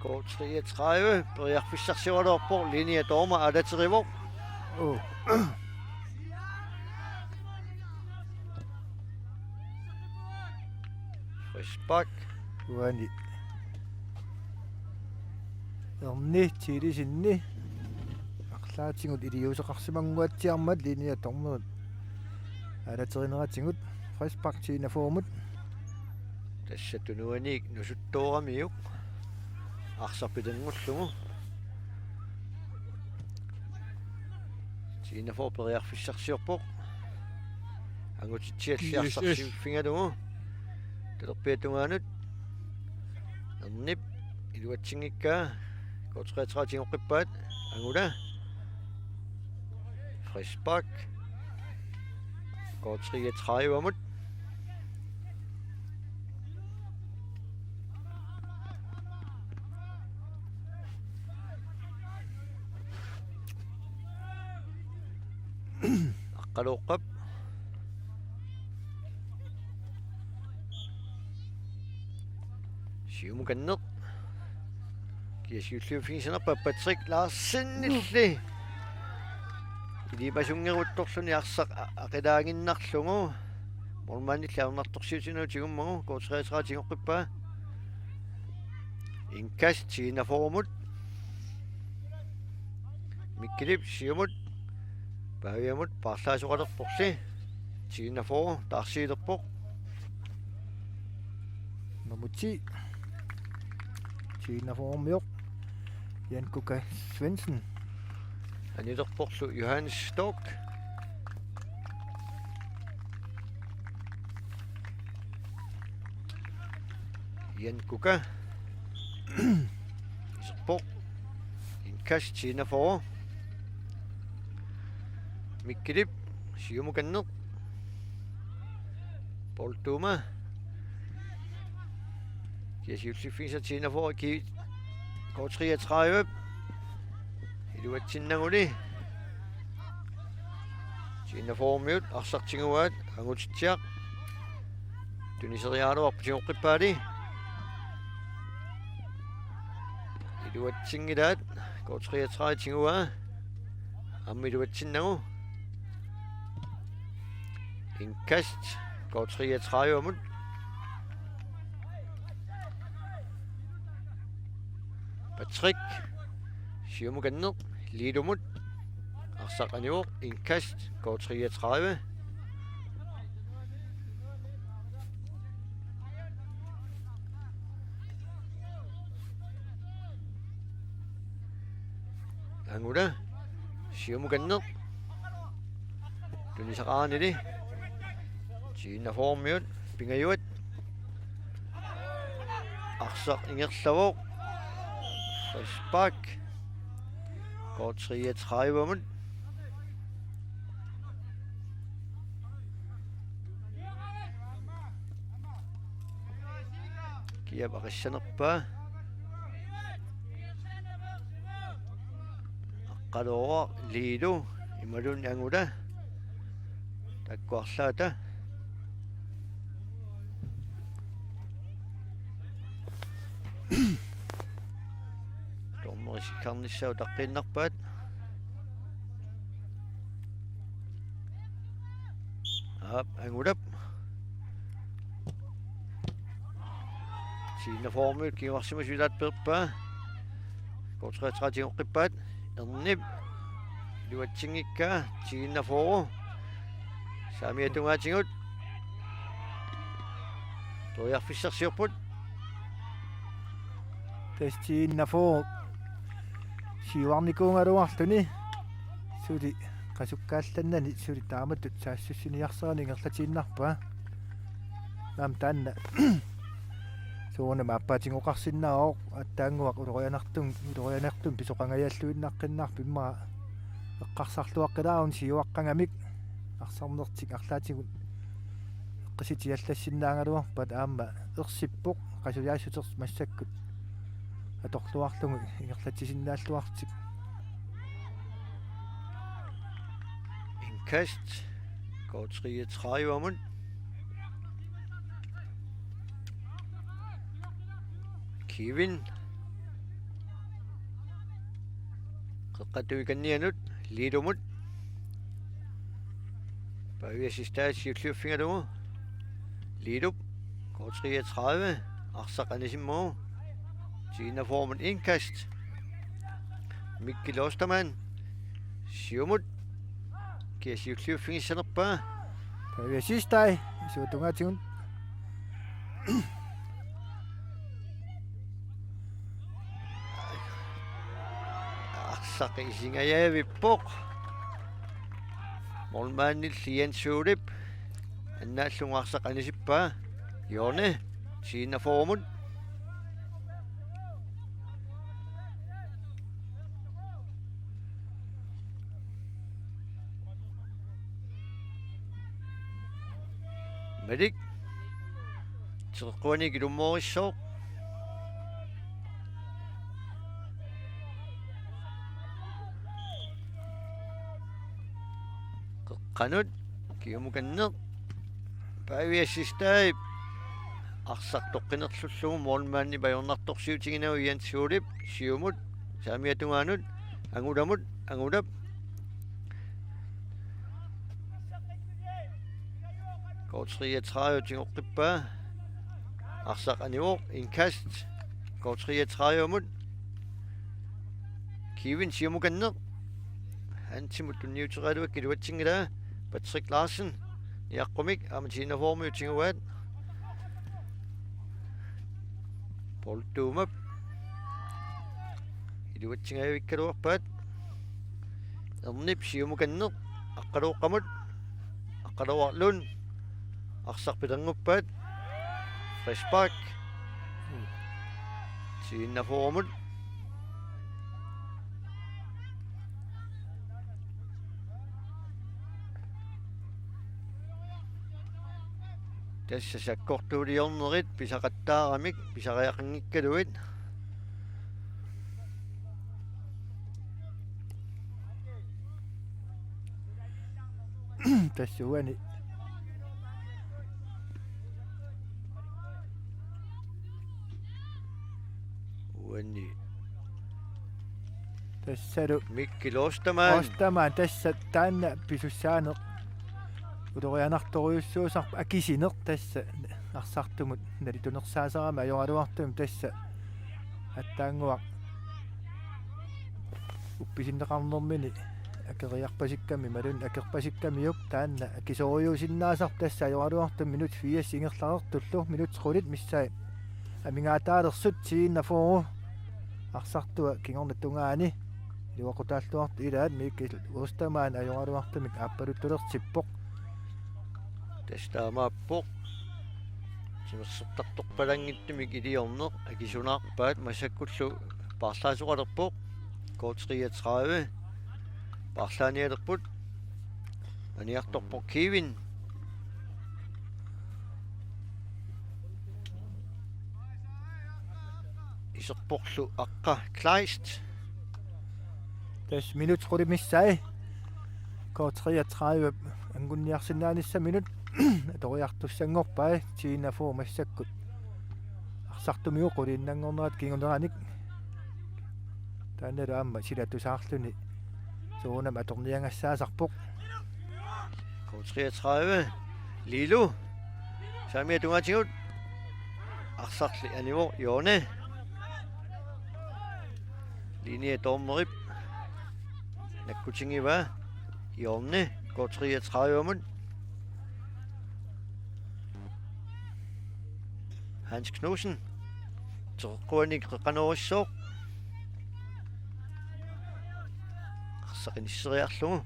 K treogtredive periarfissarsioraluarpoq, linjedommer aalaterivoq. Oh. Frispark. Uani. Erni Thielesenni arlaatigut iliuuseqarsimannguatsiarmat linjedommerit aalaterineratigut. Frispark T enogfyrremut. Tassa tunuaniit nusuttooramiuk arsaq pitanngullugu. T enogfyrre periarfissarsiorpoq. Angutitsialli arsaq siviffigalugu. Talerpiata tungaanut. Ernip iluatsinngikkaa. K treogtredive tigoqqippaat. Angula. Frispark. K treogtredivemut. Aqqalooqqap. Siumukanneq. Kia siulliuffigisanerpaa? Patrick Larsenilli ilimasunngoruttorluni arsaq a-, aqilaaginnarlugu. Målmandilli ajornartorsiutinut tigummagu, K treogtredive tigoqqippaa. Indkast T enogfyrremut. Mikkelip siumut. Paviamut paarlaasoqalerporli. T enogfyrre taarsiilerpoq. Nummer ti. T enogfyrremioq. Jan Kuka Svendsen. Anilerporlu Johannes Stork. Jan Kuka. Iserpoq. Indkast T enogfyrre. Mikkelip. Siumukanneq. Poul Tuma. Kia siulliuffigisat T enogfyrre, K treogtredive. Iluatsinnaguni. T enogfyrremiut arsaq tiguaat, Angutitsiaq. Tuniseriaraluarpoq tigoqqippaali. Iluatsinngilaat, K treogtredive tiguaa. Aamma iluatsinnagu. Indkast K treogtredivemut. Patrick. Siumukanneq. Lilumut. Arsaq anivoq. Indkast K treogtredive. Angula. Siumukanneq. Tunisaqaanili. T enogfyrremiut. Pingajuat. Arsaq ingerlavoq. Frispark. K treogtredivemut. Kiap aqissanerpaa. Aqqalooq Liilu imaluunniit Angula. Taakku arlaata. Dommerit isikkarnissaat utaqqiinnarpaat. Aap, Angulap. T enogfyrremiut kinguarsimasut ilaat peerpaa. K treogtredive tigoqqippaat. Ernip. Iluatsinngikkaa. T enogfyrre. Saamiata tungaatigut. Periarfissarsiorput. Tassa T enogfyrre siuarnikuugaluarluni suli qasukkaallanani suli taamatut saassussiniarsaramik ingerlatiinnarpaa. Aamma taanna soorunami aappaatigoqarsinnaavoq, aatsaannguaq ulorianartum-, ulorianartumik pisoqangajalluinnaqqinnaarpoq, immaqa eqqarsarluaqqilaaruni siuaqqagamik arsarnertik arlaatigut eqqissitiallassinnaagaluarpat, aamma ersippoq qasujaassuseq massakkut atorluarlugu ingerlatsisinnaalluarlutik. Indkast K treogtredivemut. Kevin. Qeqqata tungaanut Lilumut. Pavia Sistai siulliuffigalugu. Lilup. K treogtredive. Arsaq anisimmagu. T enogfyrre-mut indkast. Mikkel Ostermann. Siumut. Kia siulliuffigissanerpaa. Pavia Sistai. Isuata tungaatigut. Arsaq isingajavippoq. Målmandilli Jens Juulip annaallugu arsaq anisippaa. Hjørne. T enogfyrre-mut. Malik. Teqeqquanik ilummoorissaaq. Qeqqanut. Kiumukanneq. Pavia Sistaip. Arsaq toqqinerlullugu målmandip ajornartorsiutiginagu Jens Juulip. Siumut. Saamiata tungaanut. Angulamut. Angulap. K treogtredive tigoqqippaa. Arsaq anivoq, indkast. K treogtredive-mut. Kevin siumukanneq. Hansimut tunniuteriaraluarpaa iluatsinngilaa. Patrick Larsen. Niaqqumik, aamma T enogfyrre-miut tiguaat. Poul Thumap. Iluatsingajavikkaluarpaat. Ernip siumukanneq. Aqqalooqqamut. Aqqalooqqalluun. Arsaq pilernguppaat. Frispark. T enogfyrre-mut. Tassa sakkortuuliornerit pisaqattaaramik pisariaqanngikkaluit. Tassa uani. Uani. Tassalu Mikkel Ostermann. Ostermann tassa taanna pisussaaneq. Ulorianartorujussuusarpoq akisineq tassa arsartumut nalitunersaasarami ajoraluartumik tassa attaannguaq uppisinneqarnermini akeriarpasikkami imaluunniit akerpasikkamiuk taanna akisorujuusinnaasarpoq tassa ajoraluartumik minut firs ingerlareertullu minut qulit missaat amigaataalersut T enogfyrre arsartua kingorna tungaani iluaqutaalluartoq ilaat Mikkel Ostermann ajoraluartumik aappaluttulertippoq. Tassa taamaappoq. Timersortartorpalaanngitsumik iliorneq akisunaarpaat massakkullu paarlaasoqalerpoq. K treogtredive. Paarlaanialerput. Aniartorpoq Kevin. Iserporlu Aqqa Kleist. Tassa minut qulit missaat. K treogtredive anguniarsinnaanissaminut atoriartussanngorpai T enogfyrre massakkut. Arsartumigut quliinnanngornerat kinguneranik. Taannalu aamma silatusaarluni soorunami atorniagassaasarpoq. K treogtredive. Lilu. Saamiata tungaatigut. Arsarli anivoq Hjørne. Linje dommerip. Nakkutigivaa. Hjørne. K treogtredive-mut. Hans Knudsen. Teqeqquanik qeqqanoorissooq. Arsaq inisseriarlugu.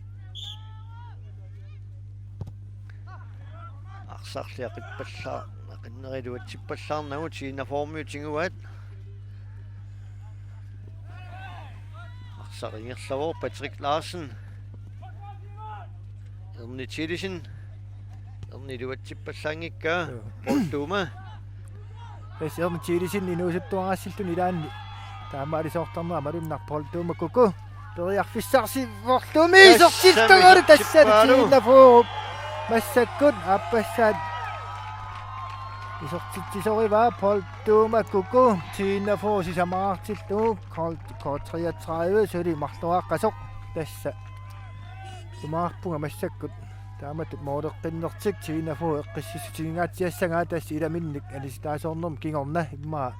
Arsarli aqippallaa-, aqinneriluatsippallaarnagu T enogfyrre-miut tiguaat. Arsaq ingerlavoq Patrick Larsen. Erni Thielesen. Erni iluatsippallaanngikkaa. Joo. Poul Thuma. Tassa Erni Thielesen inuusuttuaraasilluni ilaanni. Taamaalisoortarnera malunnarpoq Poul Thuma Kuku. Periarfissarsivorlumi isertittarpaalu tassa T enogfyrre. Massakkut aappassaat. Isertitsisorivaa Paul Tuuma Kuku, T enogfyrre sisamaqartillugu, K-, K treogtredive suli marloriaqqasoq, tassa tumaarpunga massakkut. Taamatut mooleqqinnertik T enogfyrre eqqississutigingaatsiassagaa, tassa ilaminnik anisitaasoornermut kingorna immaqa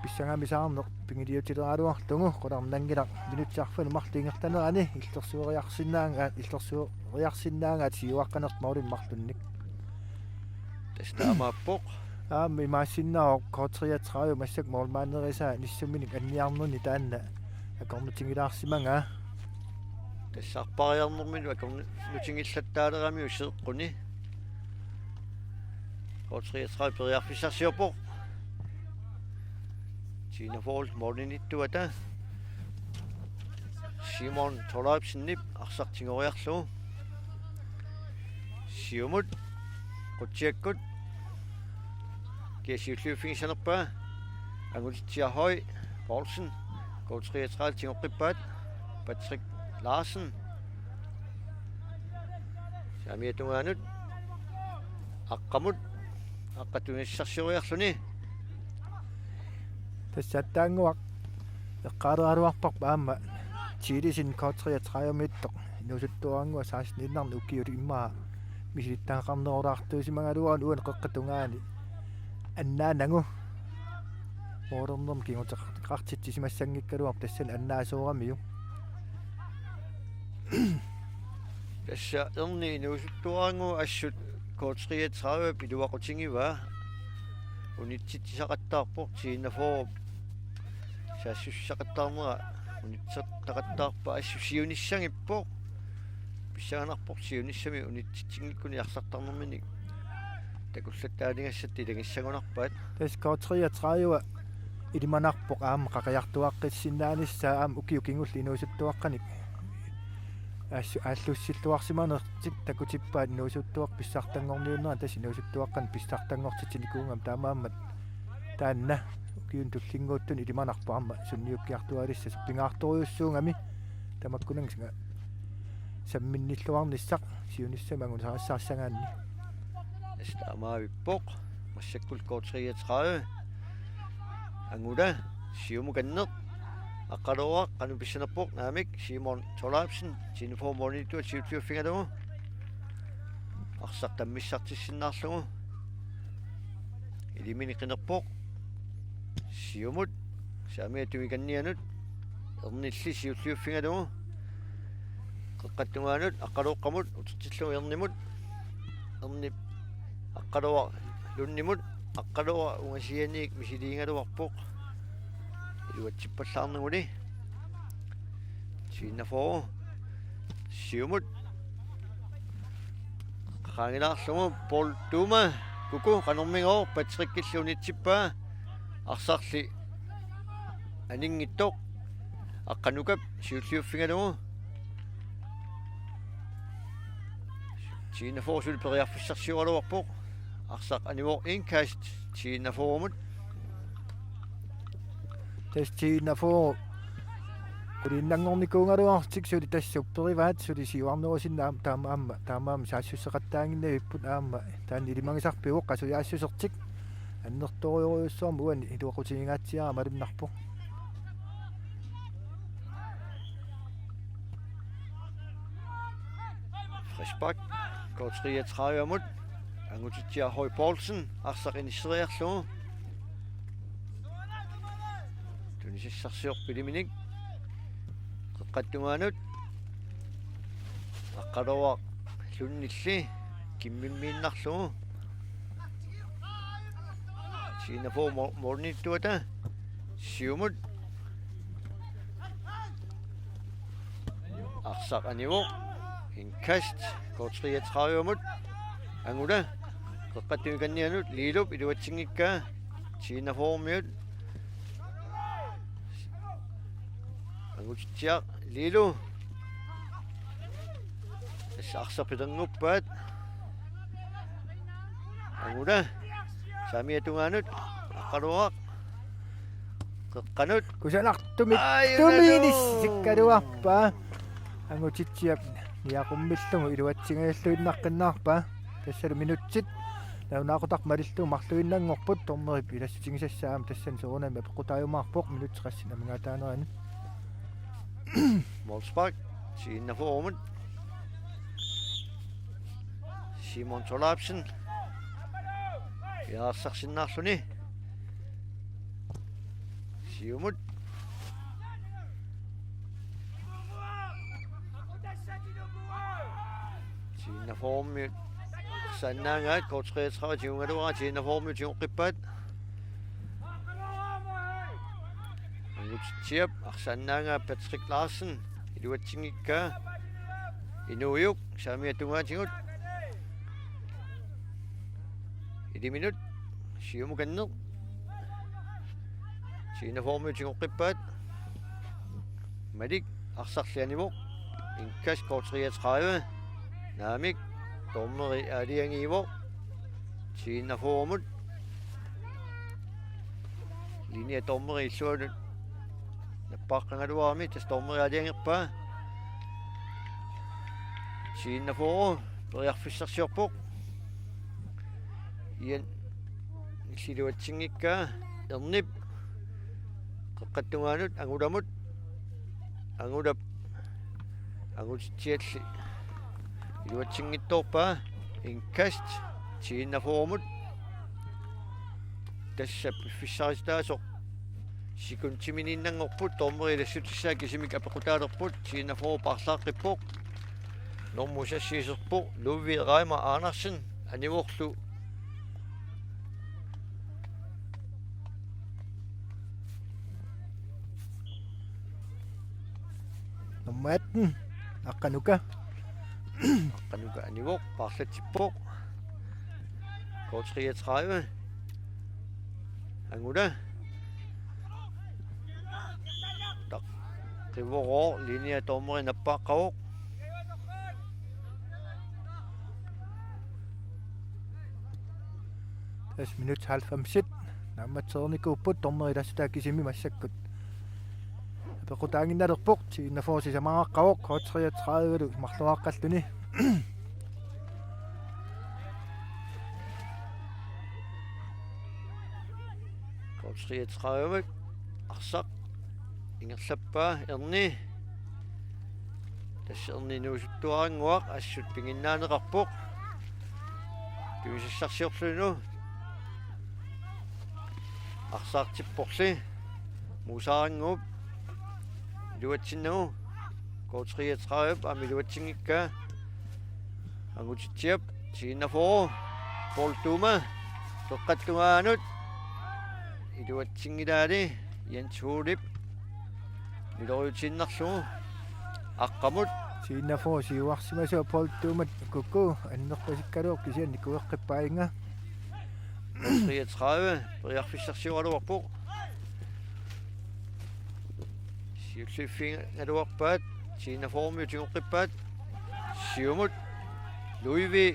pissangamisaarneq pigiliutilaaraluarlugu, qularnanngilaq minutsit arfineq-marluk ingerlanerani illersueriarsinnaangaat, illersueriarsinnaangaat siuaqqanertut målinik marlunnik. Tassa taamaappoq. Aamma imaassinnaavoq K treogtredive massakkut målmanderisai nissumminik anniarnerni taanna akornutigilaarsimagaa. Tassa arpariarnerminut akornutigillattaaleramiuk seeqquni. K treogtredive periarfissarsiorpoq. T enogfyrre målinittuata. Simon Thorleifsenip arsaq tigoriarlugu. Siumut, Qutsiakkut. Kia siulliuffigissanerpaa. Angutitsiaq Høy Poulsen. K treogtredive tigoqqippaat. Patrick Larsen. Saamiata tungaanut. Aqqamut. Aqqa tunisassarsioriarluni. Tassa attaannguaq eqqaaleraluarparput aamma Thielesen K treogtredive-miittoq inuusuttuarannguaq seksten-innarnik ukiut immaqa misilittagaqarnerulaartuusimagaluarluni uani qeqqata tungaani annaanagu. Målernermut kinguteqartitsisimassanngikkaluarpoq tassani annaasooramiuk. Tassa erni inuusuttuarannguaq assut K treogtredive iluaqutigivaa. Unitsitsisaqattaarpoq T enogfyrre. Saassussaqattaarnera unitseqaqattaarpoq, assut siunissagippoq. Pissanganarpoq siunissami unitsitsinngikkunik arsartarnerminik takullattaaligassatta ilagissagunarpaat. Tassa K treogtredive ilimanarpoq aamma qaqiartuaaqqissinnaanissaq, aamma ukiut kingulliit inuusuttuaqqanik aassu-, aallussilluarsimanertik takutippaat inuusuttuaqqat pissartanngorniunnerat, tassa inuusuttuaqqanik pissartanngortitsinikuugami, taamaammat taanna ukiuni tullinnguuttuni ilimanarpoq aamma sunniukkiartuaalissasoq, pingaartorujussuugami tamakkunannga samminnilluarnissaq siunissami angusarissaarissagaanni. Tassa taamaavippoq. Massakkut K treogtredive. Angula, siumukanneq. Aqqaluaraq qanoq pissanerpoq, naamik, Simon Thorleifsen, T enogfyrre målinittuata siulliuffigalugu. Arsaq tammissartissinnaarlugu. Iliminik qinerpoq. Siumut, saamiata tungikannianut. Ernilli siulliuffigalugu. Qeqqata tungaanut, Aqqalooqqamut, utertillugu Ernimut. Ernip Aqqaluaq Lundimut, Aqqaluaq ungasianiit misiliigaluarpoq. Iluatsippallaarnaguli. T enogfyrre. Siumut. Qaangilaarlugu Paul Tuuma, Kuku, qanormigooq, Patrickilli unitsippaa, arsarli aninngittoq, Aqqanukap siulliuffigalugu. T enogfyrre suli periarfissarsioraluarpoq. Arsaq anivoq, indkast T enogfyrremut. Tassa T enogfyrre quliinnanngornikuugaluarlutik suli tassa upperivaat, suli siuarnerusinnaammat taama aamma, taamaammat saassussaqattaaginnavipput aamma. Taanna ilimagisarpiuk qasujaassusertik. Annertoorujussuarmik uani iluaqutigingaatsiarama malunnarpoq. Frispark K treogtredivemut. Angutitsiaq Høy Poulsen, arsaq inisseriarlugu. Tunisassarsiorpoq iliminik. Qeqqata tungaanut. Aqqaluaq Lundilli kimmimmiinnarlugu. T enogfyrre mo-, målimiittuata. Siumut. Arsaq anivoq. Indkast K treogtredivemut. Angula. Qeqqata tungikannianut Liilup iluatsinngikkaa. T enogfyrremiut. Angutitsiaq Liilu. Tassa arsaq pilernguppaat. Angula. Saamiata tungaanut. Aqqaluaq. Qeqqanut. Kusanartumik. Ai, tumiinissikkaluarpaa. Angutitsiaq niaqummillugu iluatsingajalluinnaqqinnaarpaa. Tassalu minutsit Nalunaaqutaq malillugu marluinnanngorput, dommerip ilassutigisassaa aamma tassani soorunami apeqqutaajumaarpoq minutsit qassit amigaataanerani. Målspark, T-41-mut. Simon Tolapsen. Piareersarsinnaalluni. Siumut. T-41-miut arsaannaagaat, K treogtredive tigugaluaraa, T-41-miut tigoqqippaat. Angutitsiap arsaannaagaa, Patrick Larsen iluatsinngikkaa. Inuujuk saamiata tungaatigut. Iliminut siumukanneq. T-41-miut tigoqqippaat. Malik arsarli anivoq. Indkast K treogtredive. Naamik, dommeri aalajangiivoq. T-41-mut. Linjedommeri illuanut nappaaqqagaluarami, tassa dommeri aalajangerpaa. T-41 periarfissarsiorpoq. Ian iluatsinngikkaa, Ernip qeqqata tungaanut Angulamut. Angulap Angutitsialli iluatsinngitsoorpaa. Indkast T-41-mut. Tassa piffissarititaasoq sekundiminiinnanngorput, dommeri ilassutissaa kisimik apeqqutaalerput, T-41 paarlaaqqippoq. Normu seks iserpoq Ludvig Reimer Andersen anivorlu. Nummer atten, Aqqanuka. Aqqanuka anivoq, paarlatsippoq. K treogtredive. Angula. Taq. Qivorooq, linjedommeri nappaaqqavoq. Tassa minut halvfemsit naammatsereernikuupput, dommeri ilassutaa kisimi massakkut apeqqutaaginnalerpoq. T-41 sisamaaqqavoq, K treogtredive-lu marloraaqqalluni. K treogtredive arsaq ingerlappaa, Erni. Tassa Erni inuusuttuarannguaq, assut piginnaaneqarpoq. Tuisassarsiorluni arsartipporli. Muusarannguup iluatsinnagu. K treogtredive aamma iluatsinngikkaa. Angutitsiap, T-41. Paul Tuma. Qeqqata tungaanut. Iluatsinngilaali. Jens Hulip miloriutiinnarlugu. Aqqamut. T-41 siuarsimasoq Paul Tumat kukku annerpasikkaluarpoq, kisianni nikueqqippaannga. Treogtredive periarfissarsioraluarpoq. Siulliffigaluarpaat, T-41-miut tigoqqippaat. Siumut Ludvig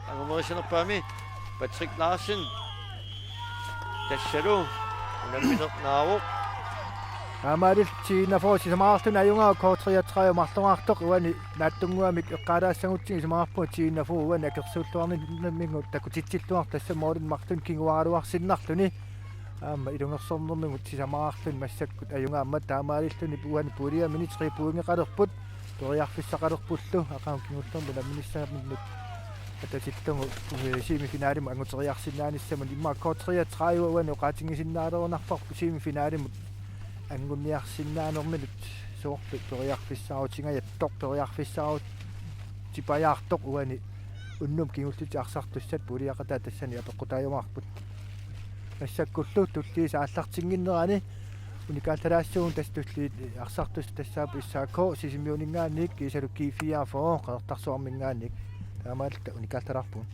angumerisanerpaami, Patrick Larsen. Tassalu unammineq naavoq. Taamaalillutik T-41 sisamaqarluni ajugaavoq, K treogtredive marloraartoq uani naatsunnguamik eqqaalaassagutsigit isumaqarpunga T-41 uani akersuulluarnermigut takutitsilluartoq, tassa målinik marlunnik kinguaaraluarsinnarluni. Aamma ilungersornermigut sisamaqarluni massakkut ajugaammat, taamaalilluni uani puljemini tre pointeqalerput, periarfissaqalerpullu aqagu kingullermik unamminissaminnut atatillugu, eh, semifinalimut anguteriarsinnaanissamut. Immaqa K treogtredive uani oqaatigisinnaalerunnarparput semifinalimut angunniarsinnaanerminut soorlu periarfissaarutiginngajattoq, periarfissaarutipajaartoq uani unnuk kingullermik arsartussat puljaqataat tassani apeqqutaajumaarput. Massakkullu tulliisa aallartinnginnerani unikaallalaassaagut, tassa tulliit arsartussat tassaapput S A K Sisimiuninngaanniit kiisalu G fireogfyrre Qeqertarsuarminngaanniit. Taamaalilluta unikaallarpagut.